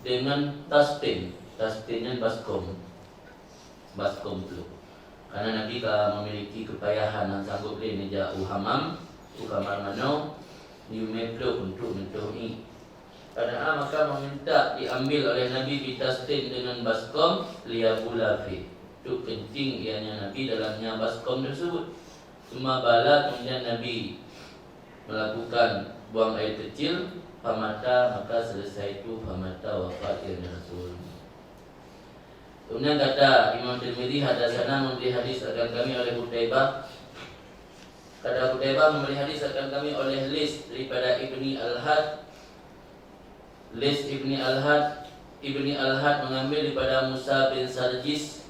dengan tastin. Tastin nyan baskom. Baskom pluek. Karena Nabi ka memiliki kepayahan nyang sanggup lé neujak u hamam, u kamar mano, neuyue mé pluek untuk neutoh ié. Fada'a, maka meminta diambil oleh Nabi bitastin dengan baskom, liyabula fih, untuk kencing ianya Nabi dalamnya baskom tersebut. Tsumma bala, kemudian Nabi melakukan buang air kecil, famata, maka selesai itu famata, wafat ianya Rasul. Kemudian kata Imam Tirmidzi, hadasana, memberi hadis akan kami oleh Qutaibah. Kata Qutaibah, memberi hadis akan kami oleh Lis daripada Ibni Al-Had. Lis Ibni Al-Had, Ibni Al-Had mengambil daripada Musa bin Sarjis.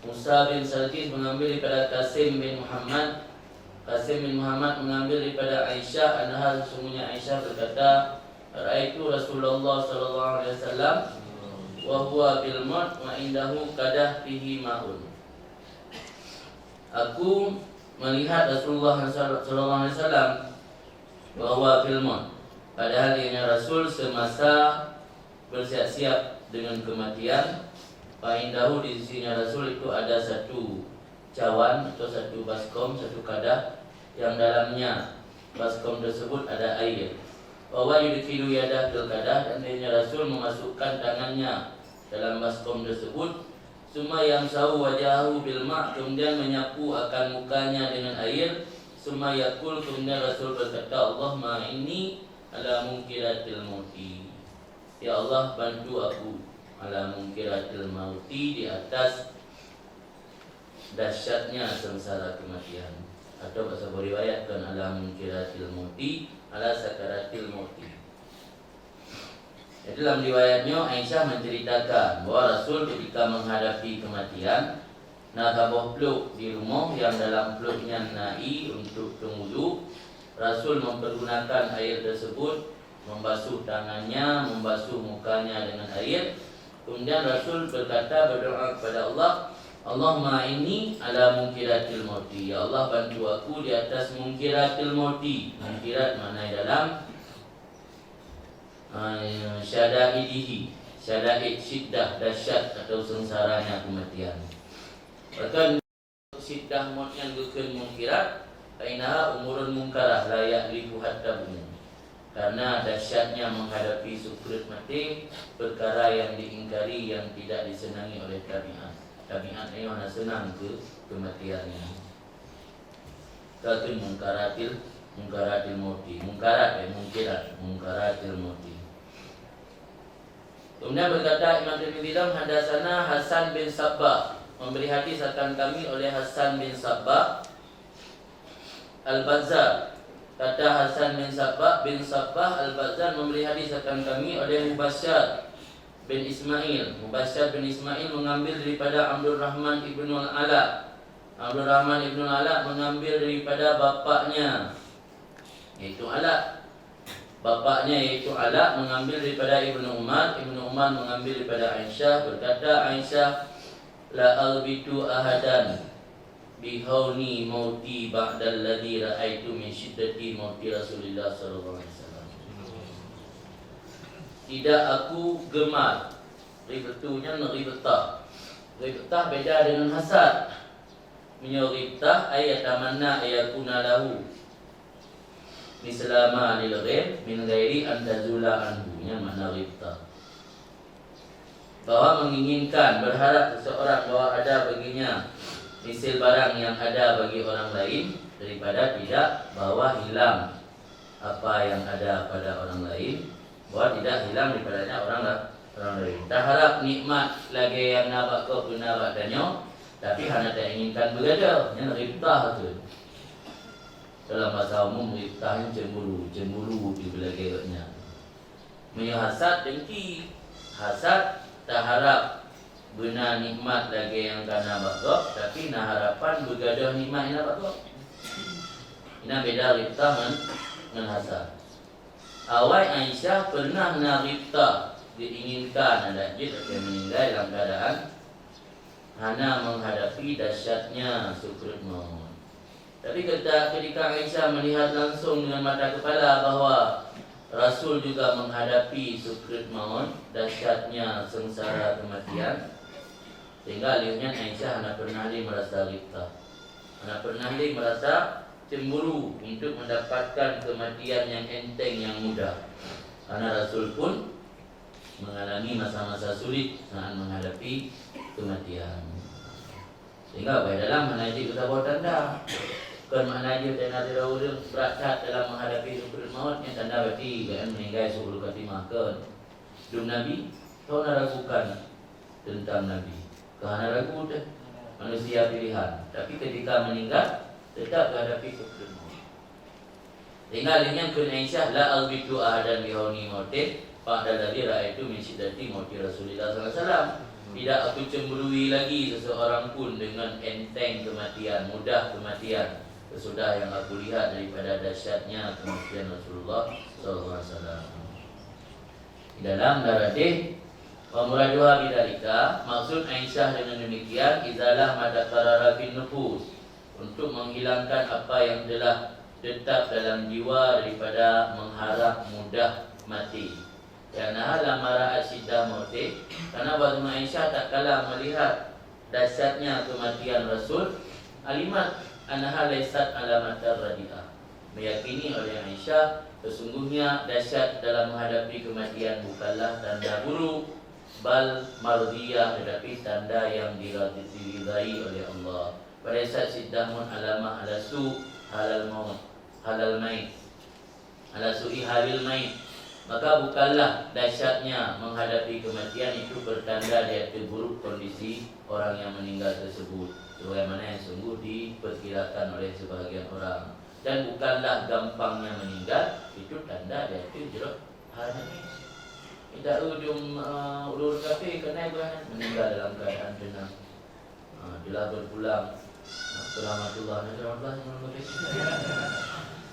Musa bin Sarjis mengambil daripada Kasim bin Muhammad. Kasim bin Muhammad mengambil daripada Aisyah, anha, sesungguhnya Aisyah berkata, "Ra'aitu Rasulullah sallallahu alaihi wasallam wa huwa bil maut wa indahu qadah fihi ma'un." Aku melihat Rasulullah sallallahu alaihi wasallam wa huwa fil maut, padahal ianya Rasul semasa bersiap-siap dengan kematian. Fa indahu, di sisinya Rasul itu ada satu cawan atau satu baskom, satu kadah yang dalamnya baskom tersebut ada air. Wa huwa yudkhilu yadah fil kadah, dan ianya Rasul memasukkan tangannya dalam baskom tersebut. Summa yamsahu wajahahu bil ma', kemudian menyapu akan mukanya dengan air. Summa yaqul, kemudian Rasul berkata, "Allahumma inni ala munkiratil mauti." Ya Allah, bantu aku, ala munkiratil mauti, di atas dahsyatnya sengsara kematian. Atau bak saboh riwayat kan ala munkiratil mauti, ala sakaratil mauti. Jadi dalam riwayat nyoe Aisyah menceritakan bahwa Rasul ketika menghadapi kematian, na saboh pluek di rumoh yang dalam pluek nyan na ié untuk teungudu. Rasul mempergunakan air tersebut membasuh tangannya, membasuh mukanya dengan air. Kemudian Rasul berkata, berdoa kepada Allah, "Allahumma inni ala munkiratil mauti." Ya Allah, bantu aku di atas munkiratil mauti. Munkirat makna dalam, ah, syadaidihi, syadaid, syiddah, dahsyat atau sengsaranya kematian. Bahkan syiddah maut nyan geukheun munkirat, fa innaha umurun munkarah la ya'lifuha tabun. Karena dahsyatnya menghadapi sukrit maté, perkara yang diingkari, yang tidak disenangi oleh tabiat. Tabiat nyoe hana seunang keu kematian nyan. Ka kheun munkaratil, munkaratil mauti. Munkarat, eh, munkirat, munkaratil mauti. Kemudian berkata Imam Tirmidzi dalam, "Hadasana Hasan bin Sabbah, memberi hadis akan kami oleh Hasan bin Sabbah Al-Bazzar." Kata Hasan bin Sabbah, bin Sabbah Al-Bazzar memberi hadis akan kami oleh Mubasyar bin Ismail. Mubasyar bin Ismail mengambil daripada Abdurrahman ibnu Al-Ala. Abdurrahman ibnu Al-Ala mengambil daripada bapaknya, yaitu Ala. Bapaknya, yaitu Ala, mengambil daripada Ibnu Umar, Ibnu Umar mengambil daripada Aisyah, berkata Aisyah, "La aghbitu ahadan bihauni mauti ba'dalladzi ra'aitu min syiddati mauti Rasulillah sallallahu alaihi wasallam." Tidak aku gemar. Ghibtu nyan ghibtah. Ghibtah beda dengan hasad. Meunyoe ghibtah, ay yatamanna ayyakuna lahu misla ma lil ghair min ghairi an tazula anhu, nyan makna ghibtah. Bahwa menginginkan, berharap seseorang bahwa ada baginya misil barang yang ada bagi orang lain, daripada tidak, bahwa hilang apa yang ada pada orang lain, bahwa tidak hilang daripadanya orang la-, orang lain. Taharap nikmat lagèe nyang na bak gob beuna bak tanyoe, tapi hana tainginkan beugadoh, nyan ghibtah tu. Dalam bahasa umum, ghibtah nyan cemburu, cemburu di beulagèe gobnyan. Meunyoe hasad, dengki. Hasad, taharap beuna nikmat lagèe nyang ka na bak gob, tapi na harapan beugadoh nikmat nyang na bak gob. Inan beda ghibtah ngon, ngon hasad. Awai Aisyah pernah na ghibtah, geuinginkan adak jeuet akan meuninggai dalam keuadaan hana menghadapi dahsyatnya sukrit maut. Tapi ketika, ketika Aisyah melihat langsung dengan mata kepala bahwa Rasul juga menghadapi sukrit maut, dahsyatnya sengsara kematian, sehingga lheueh nyan Aisyah hana pernah lé merasa ghibtah, hana pernah lé merasa cemburu untuk mendapatkan kematian yang enteng, yang mudah. Karena Rasul pun mengalami masa-masa sulit saat menghadapi kematian. Sehingga bak dalam hana jeuet keu saboh tanda. Kon makna jih tanda sidroe ureuëng brat that dalam menghadapi sakaratul maut, nyan tanda berarti gobnyan meuninggai su'ul khatimah, kon. Dum Nabi, soe na ragukan teuntang Nabi? Ka hana ragu teuh. Manusia pilihan. Tapi ketika meninggal, tetap geuhadapi sakaratul maut. Sehingga lheueh nyan kheun Aisyah, "La aghbithu ahadan bi hauni mautin ba'da alladzi ra'aitu min syiddati mauti Rasulillah sallallahu alaihi wasallam." Tidak aku cemburui lagi seseorang pun dengan enteng kematian, mudah kematian, sesudah yang aku lihat daripada dahsyatnya kematian Rasulullah sallallahu alaihi wasallam. Di dalam darah deh, wa muraduha bidzalika, maksud Aisyah dengan demikian, izalah ma taqarrara fin nufus, untuk menghilangkan apa yang telah tetap dalam jiwa daripada mengharap mudah mati. Karena lamma ra'at syiddah mautih, karena bahwasanya Aisyah tatkala melihat dahsyatnya kematian Rasul, alimat annaha laisat alamatan radiah. Meyakini oleh Aisyah, sesungguhnya dahsyat dalam menghadapi kematian bukanlah tanda buruk, bal mardiyah, tetapi tanda yang diradi-, diridai oleh Allah. Pada saat syiddah maut alamah ala su halal maut, halal mait, ala su'i halil mait, maka bukanlah dahsyatnya menghadapi kematian itu pertanda di atas buruk kondisi orang yang meninggal tersebut, sebagaimana yang sungguh diperkirakan oleh sebahagian orang, dan bukanlah gampangnya meninggal itu tanda di atas jroh hana. Tidak ujung, eh, ulur kafé kena ibarat meninggal dalam keadaan tenang. Ha, telah berpulang. Ha, keramatullah, keramatullah yang orang kafé.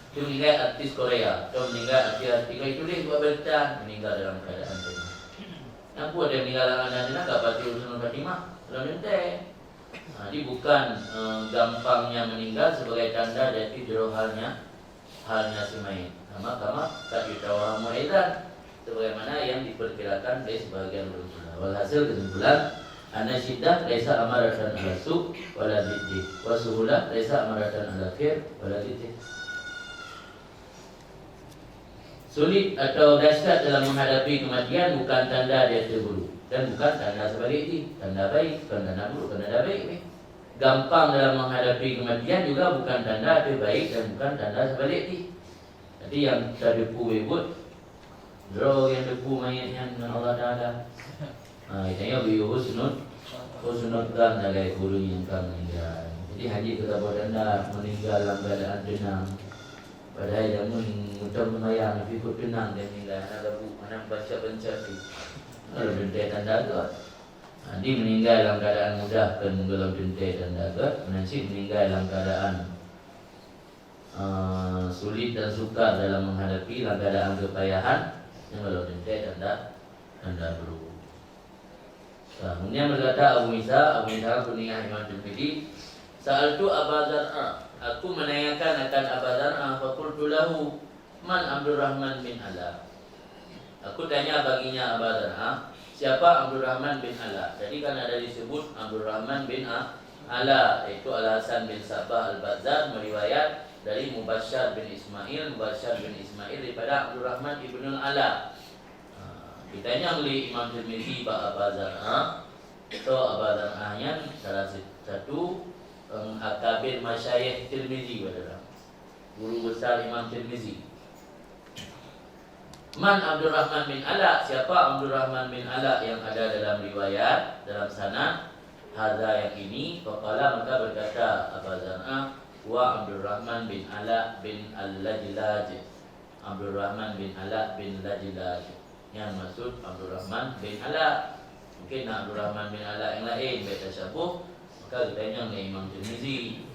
Itu meninggal artis Korea, atau meninggal artis-artis Korea, itu dia buat berita, meninggal dalam keadaan tenang. Nampak dia meninggal dalam keadaan tenang, tak pasti urusan Fatimah, kalau nanti. Ha, jadi bukan, eh, gampangnya meninggal sebagai tanda dari jroh halnya, halnya si mayit. Kama, kama, kad yutawahhamu aidan, sebagaimana yang diperkirakan oleh sebahagian ulama. Walhasil, kesimpulan, anna syiddah laisa amaratan ala su wala diddih, wa suhulah laisa amaratan ala khair wala diddih. Sulit atau dahsyat dalam menghadapi kematian bukan tanda dia terburuk dan bukan tanda sebaliknya, tanda baik, bukan tanda buruk, bukan tanda baik. Gampang dalam menghadapi kematian juga bukan tanda dia baik dan bukan tanda sebaliknya. Jadi yang teudepu ibuet, droe nyang depu mayét nyan ngon Allah Taala. Ha, geutanyoe geuyue husnud, husnud dzan lagée ureuëng nyang ka meuninggai. Jadi hana jeuet taboh tanda meuninggai lam keuadaan teunang. Padahai jameun mantong seumayang, tapi kok teunang dan meuninggai, hana gabuek, hana bancot-bancot tu. Lalu teuntée tanda gét. Ha, jadi meuninggai lam keuadaan mudah kon gohlom teuntée tanda gét, meunan cit meuninggai lam keuadaan eh, sulit dan sukar dalam menghadapi lam keuadaan keupayahan, nyan gohlom teuntée tanda, tanda buruk. Nah, kemudian berkata Abu Isa, Abu Isa kunyah Imam Tirmidzi, "Sa'altu Aba Zar'a, aku menanyakan akan Aba Zar'a, faqultu lahu, man Abdurrahman bin Ala?" Aku tanya baginya Aba Zar'a, siapa Abdurrahman bin Ala? Jadi kan ada disebut Abdurrahman bin A-, Ala, yaitu Al-Hasan bin Sabah Al-Bazzar meriwayat dari Mubasyar bin Ismail, Mubasyar bin Ismail daripada Abdurrahman ibnul Ala. Ha, ditanya oleh Imam Tirmizi bak Aba Zar'a, so Aba Zar'a nyan salah satu, em, akabir masyayikh Tirmizi pada orang. Guru besar Imam Tirmizi. Man Abdurrahman bin Ala, siapa Abdurrahman bin Ala yang ada dalam riwayat, dalam sanad, hadza yang ini, faqala, maka berkata Aba Zar'a, huwa Abdurrahman bin Ala bin Al-Lajlaj. Abdurrahman bin Ala bin Lajlaj. Yang maksud Abdurrahman bin Ala. Mungkin na Abdurrahman bin Ala yang lain, baik tasyabuh, maka geutanyong lé Imam Tirmizi.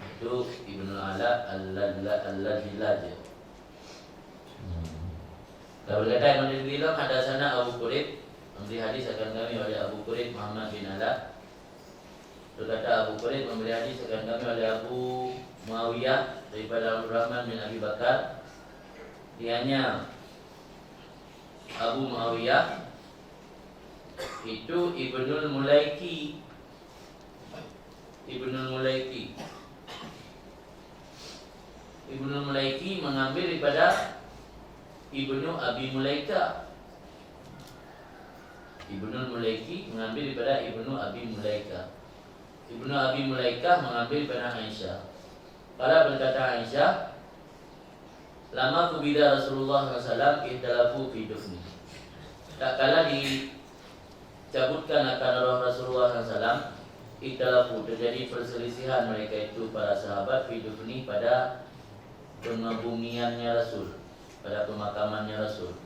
Itu Ibnu Ala Al-Lajla-, Al-Lajlaj. Hmm. Lalu kata Imam Tirmizi lom, hadatsana Abu Quraib, memberi hadis akan kami oleh Abu Quraib Muhammad bin Ala. Berkata Abu Quraib, memberi hadis akan kami oleh Abu Muawiyah daripada Abdurrahman bin Abi Bakar. Ianya Abu Muawiyah itu Ibnul Mulaiki. Ibnul Mulaiki. Ibnul Mulaiki mengambil daripada Ibnu Abi Mulaika. Ibnul Mulaiki mengambil daripada Ibnu Abi Mulaika. Ibnu Abi Mulaika mengambil daripada Aisyah. Qala, berkata Aisyah, "Lama qubida Rasulullah sallallahu alaihi wasallam ikhtalafu fi dafni." Tatkala dicabutkan akan roh Rasulullah sallallahu alaihi wasallam, ikhtalafu, terjadi perselisihan mereka itu para sahabat fi dafni, pada pengebumiannya Rasul, pada pemakamannya Rasul.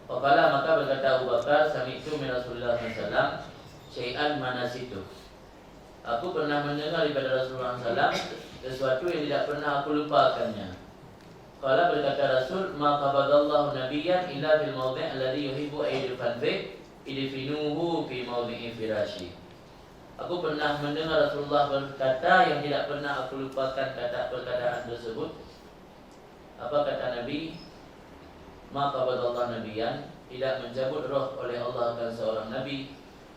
Faqala, maka berkata Abu Bakar, "Sami'tu min Rasulillah sallallahu alaihi wasallam syai'an ma nasituh." Aku pernah mendengar daripada Rasulullah sallallahu alaihi wasallam sesuatu yang tidak pernah aku lupakannya. Qala, berkata Rasul, "Ma qabadallahu nabiyyan illa fil mawdi' alladhi yuhibbu an yudfan fih, idfinuhu fi mawdi'i firashi." Aku pernah mendengar Rasulullah berkata yang tidak pernah aku lupakan kata perkataan tersebut. Apa kata Nabi? "Ma qabadallah nabiyyan," tidak mencabut roh oleh Allah akan seorang nabi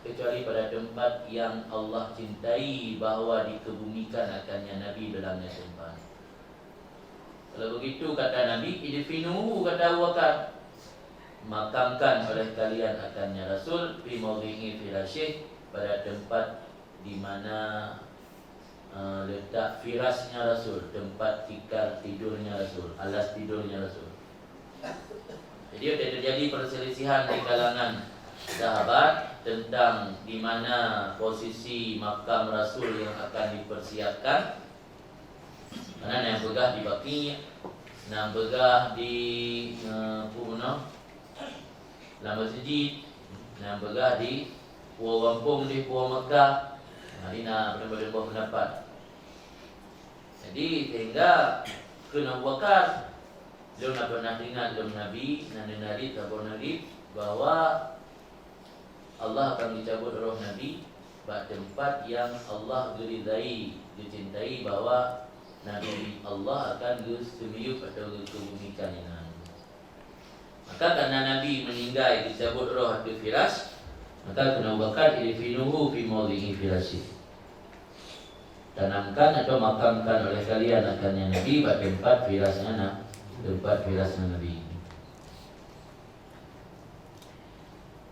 kecuali pada tempat yang Allah cintai bahwa dikebumikan akannya nabi dalamnya tempat. Kalau begitu, kata Nabi, "Idfinuhu," kata Abu Bakar, "makamkan oleh kalian akannya Rasul, fi mawdi'i firasyih, pada tempat di mana eh, letak firasnya Rasul, tempat tikar tidurnya Rasul, alas tidurnya Rasul." Jadi, ada terjadi perselisihan di kalangan sahabat tentang di mana posisi makam Rasul yang akan dipersiapkan. Karena nyang peugah di Baqi', nyang peugah di, eh, Pumunoh, lam masjid, nyang peugah di puwoe gampông di puwoe Mekah. Nah, di na beudôh-beudôh pendapat. Jadi, sehingga kheun Abu Bakar, "Lôn na pernah teuingat lom Nabi, na neunarit saboh narit, bahwa Allah akan geucabut roh Nabi bak teumpat nyang Allah geuridai, geucintai, bahwa Nabi Allah akan geuseumiyueb atau geukeubumikan inan." Maka karena Nabi meninggai geucabut roh ateueh firas, maka kheun Abu Bakar, "Idfinuhu fi mawdi'i firasyih." Tanamkan atau makamkan oleh kalian akannya Nabi bak teumpat firasnya na-, teumpat firasnya Nabi.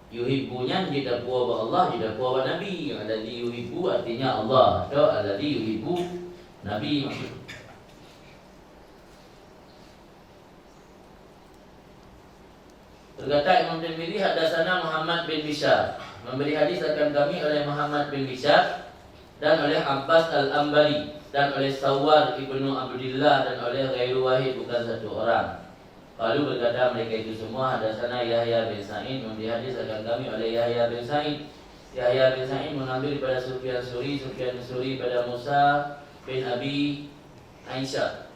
Yuhibbu nyan jeuet tapuwoe bak Allah, jeuet tapuwoe bak Nabi. Alladzi yuhibbu artinya Allah, atau alladzi yuhibbu Nabi maksud. Berkata Imam Tirmidzi, "Haddatsana Muhammad bin Bishar." Memberi hadis akan kami oleh Muhammad bin Bishar dan oleh Abbas Al-Ambari dan oleh Sawwar ibnu Abdillah dan oleh ghairu wahid, bukan satu orang. Qalu, berkata mereka itu semua, "Haddatsana Yahya bin Sa'id." Memberi hadis akan kami oleh Yahya bin Sa'id. Yahya bin Sa'id mengambil daripada Sufyan Suri, Sufyan Suri pada Musa bin Abi Aisyah.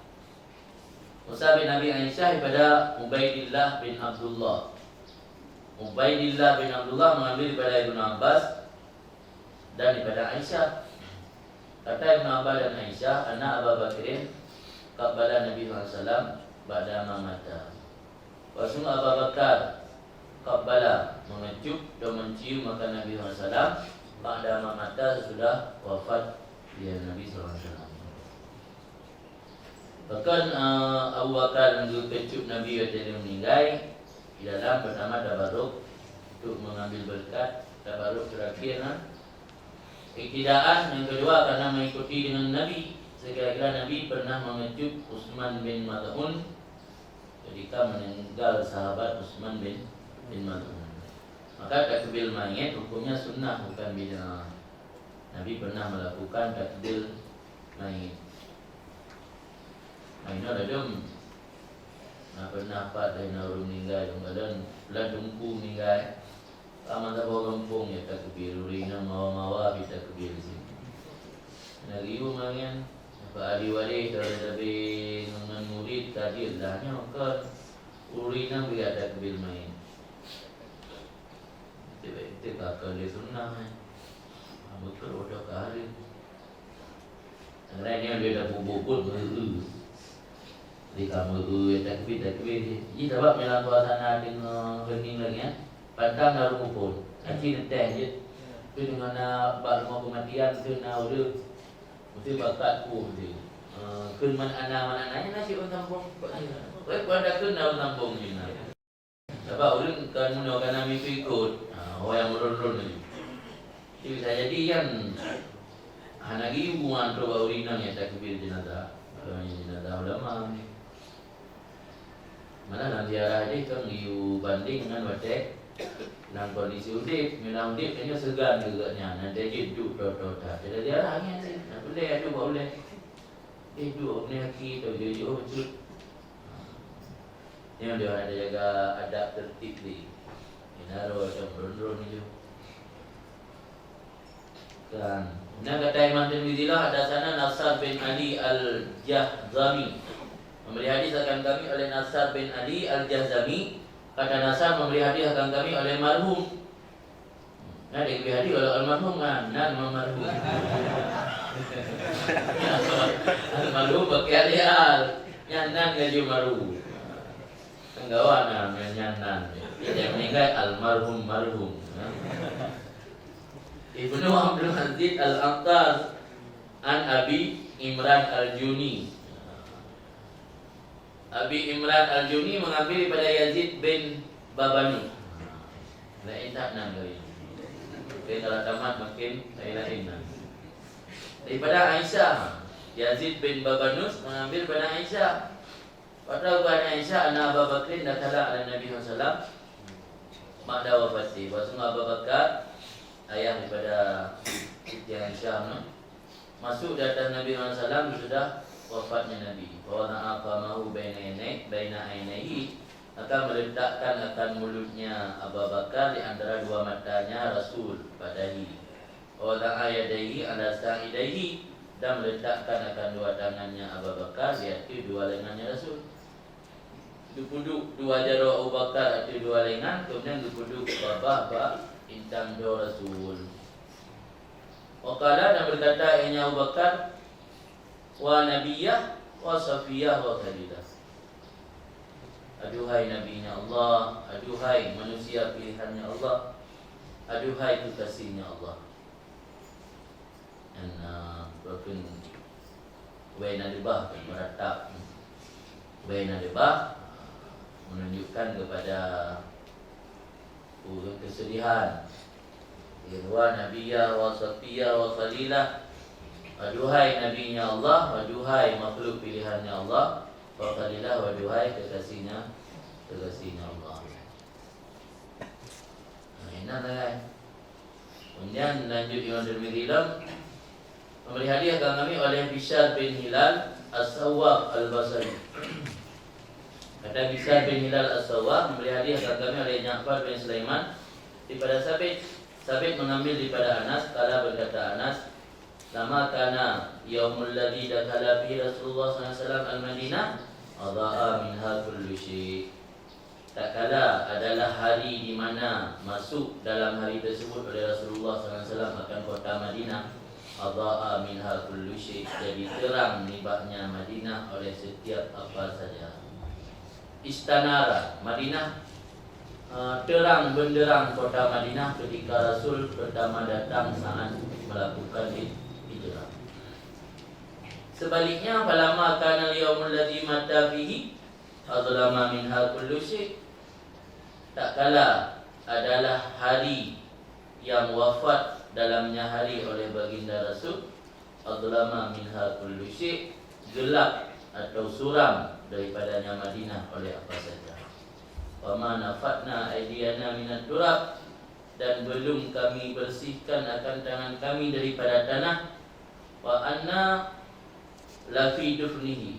Musa bin Abi Aisyah daripada Ubaidillah bin Abdullah. Ubaidillah bin Abdullah mengambil daripada Ibnu Abbas dan daripada Aisyah. Kata Ibnu Abbas dan Aisyah, "Anna Aba Bakrin qabbala Nabi sallallahu alaihi wasallam ba'da ma mata." Bahwasungguh Abu Bakar qabbala, mengecup dan mencium akan Nabi sallallahu alaihi wasallam, ba'da ma mata, sesudah wafat dia Nabi sallallahu alaihi wasallam. Bahkan, eh, Abu Bakar nyang geukeucup Nabi watée lheueh meuninggai, di dalam pertama tabaruk untuk mengambil berkat, tabaruk terakhir na iktidaan, yang kedua karena mengikuti dengan Nabi. Sekira-kira Nabi pernah mengecup Utsman bin Maz'un ketika meninggal sahabat Utsman bin, bin Maz'un. Maka takbir mayit hukumnya sunnah, bukan bid'ah. Nabi pernah melakukan takbir mayit. Nah, inoe ladôm na pernah pat lé na ureuëng meninggai, lôn kalon bulan Teungku meninggai. Ka masa boh gampông ya takbir, ureuëng inong mawa-mawa bi takbir sih. Nah, ribu mangen, apa ahli waris, saudara tabe ngon murid ka hadir dah nyoe kan. Ureuëng inong bi takbir mayit. Teuka keu lé sunnah, eh. Beutôi oto ka hari. Lain nyoe lé dah bubut-bubut meu-eu. Di ka meu-eu, eh, takbir, takbir. Ji sabab dalam suasana deungoe hening lagée nyan, pantang na rumpun. Aci neuteh jeuet. Tapi deungon na bak rumoh keumatian, tu na ureuëng. Mesti bakat ku mesti. Eh, kheun man ana, man ana, nyan na cit ureuëng sambong. Weh, pun ada kheun na ureuëng sambong ni na. Sabab ureuëng kan meunyoe ka na miseue ikot, ha, awai nyang meurôn-rôn laju. Jadi bisa jadi nyan hana geuyue hubungan trok bak ureuëng inong nyang takbir jenazah. Jenazah ulama. Malah lam ziarah jih kan geuyue bandeng ngon watèe lam kondisi udép. Meunyo udép, tanyoe seugan keu gobnyan, nyan tajeuet duek toe-toe that. Lam ziarah nyan cit, na peureulèe adu bak ulèe. Eh, duek bak ulèe aki, teuh jeuet-jeuet bacut. Nyoe deuh hana tajaga adab, tertib lé. Nyan roh cong ron-ron jih. Kan. Nyan kata Imam Tirmidzi lah, hadatsana Nasar bin Ali Al-Jahzami. Memberi hadis akan kami oleh Nasar bin Ali Al-Jahzami. Kata Nasar memberi hadis akan kami oleh marhum. Nah, diberi hadis oleh almarhum kan? Nan almarhum. Almarhum pakai alif al. Nyan nan laju maru. Tenggawa na nyan nan. Jadi meninggal almarhum marhum. Ibnu Abdul Aziz Al-Attar an Abi Imran Al-Juni. Abi Imran Al-Juni mengambil daripada Yazid bin Babanus. Lain that nan kali. Oke, kalau tamat makin lain-lain nan. Daripada Aisyah, Yazid bin Babanus mengambil daripada Aisyah. Pada bukan Aisyah, anna Aba Bakrin dakhala ala Nabi sallallahu alaihi wasallam ba'da wafati. Bahwasanya Abu Bakar, ayah daripada Siti Aisyah, no? Masuk di atas Nabi sallallahu alaihi wasallam sesudah wafatnya Nabi. Fa wada'a famahu baina ainai-, baina ainaihi, maka meletakkan akan mulutnya Abu Bakar di antara dua matanya Rasul, fadahi. Wa wada'a yadaihi ala sa'idaihi, dan meletakkan akan dua tangannya Abu Bakar di ateueh dua lengannya Rasul. Geupeuduek dua jaroe Abu Bakar ateueh dua lengan, kemudian geupeuduek babah bak intang droe Rasul. Wa qala, dan berkata ianya Abu Bakar, "Wa Nabiyyah, wa Safiyyah, wa Khalilah." Aduhai Nabinya Allah, aduhai manusia pilihannya Allah, aduhai kekasihnya Allah. Dan, uh, bahkan Ubainah Dibah pun meratap. Ubainah Dibah menunjukkan kepada, uh, kesedihan. Wa Nabiyyah, wa Safiyyah, wa Khalilah. Aduhai Nabinya Allah, aduhai makhluk pilihannya Allah, wa Khalilah, aduhai kekasihnya, kekasihnya Allah. Nah, ini lah, kan. Kemudian lanjut Imam Tirmidzi lom, memberi hadiah kepada kami oleh Bishr bin Hilal As-Sawwab Al-Basri. Kata Bishr bin Hilal As-Sawwab, memberi hadiah kepada kami oleh Ja'far bin Sulaiman daripada Sabit. Sabit mengambil daripada Anas, qala, berkata Anas, "Lamma kana yaumul ladzi dakhala fihi Rasulullah sallallahu alaihi wasallam al-Madinah, adha'a minha kullu syai'." Tatkala adalah hari di mana masuk dalam hari tersebut oleh Rasulullah sallallahu alaihi wasallam akan kota Madinah, adha'a minha kullu syai', jadi terang nibaknya Madinah oleh setiap apa saja. Istanara Madinah, eh, terang benderang kota Madinah ketika Rasul pertama datang saat melakukan hij-, hijrah. Sebaliknya, falamma kana al-yaumul ladzi mata fihi, adlama minha kullu syai'. Tatkala adalah hari yang wafat dalamnya hari oleh Baginda Rasul, adlama minha kullu syai', gelap atau suram daripadanya Madinah oleh apa saja. Wa ma nafatna aidiyana minat turab, dan belum kami bersihkan akan tangan kami daripada tanah, wa anna lafi dufnihi,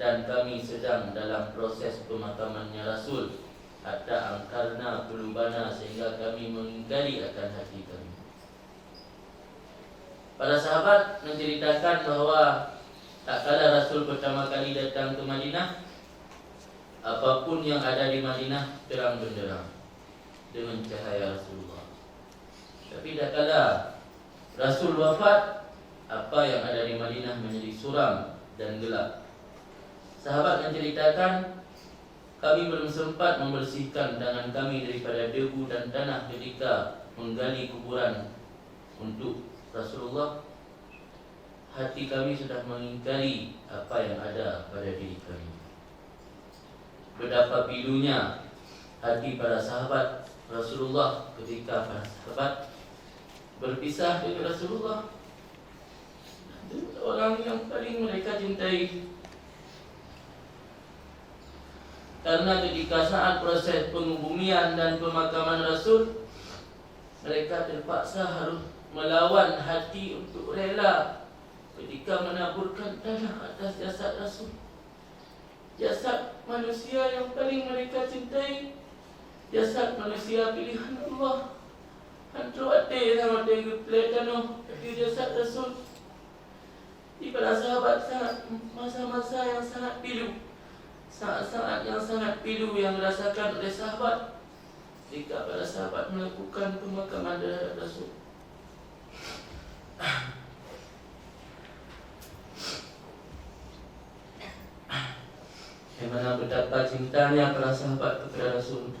dan kami sedang dalam proses pemakamannya Rasul, hatta angkarna qulubana, sehingga kami mengingkari akan hati kami. Para sahabat menceritakan bahwa tatkala Rasul pertama kali datang ke Madinah, apapun yang ada di Madinah terang benderang dengan cahaya Rasulullah. Tapi tatkala Rasul wafat, apa yang ada di Madinah menjadi suram dan gelap. Sahabat menceritakan, "Kami belum sempat membersihkan tangan kami daripada debu dan tanah ketika menggali kuburan untuk Rasulullah. Hati kami sudah mengingkari apa yang ada pada diri kami." Betapa pilunya hati para sahabat Rasulullah ketika para sahabat berpisah dengan Rasulullah. orang yang paling mereka cintai. Karena ketika saat proses pengebumian dan pemakaman Rasul, mereka terpaksa harus melawan hati untuk rela ketika menaburkan tanah atas jasad Rasul. Jasad manusia yang paling mereka cintai, jasad manusia pilihan Allah. Hantu até sama watée geuplek tanoh di jasad Rasul. Di para sahabat saat masa-masa yang sangat pilu, saat-saat yang sangat pilu yang dirasakan oleh sahabat ketika para sahabat melakukan pemakaman terhadap Rasul. Bagaimana betapa cintanya para sahabat kepada Rasul.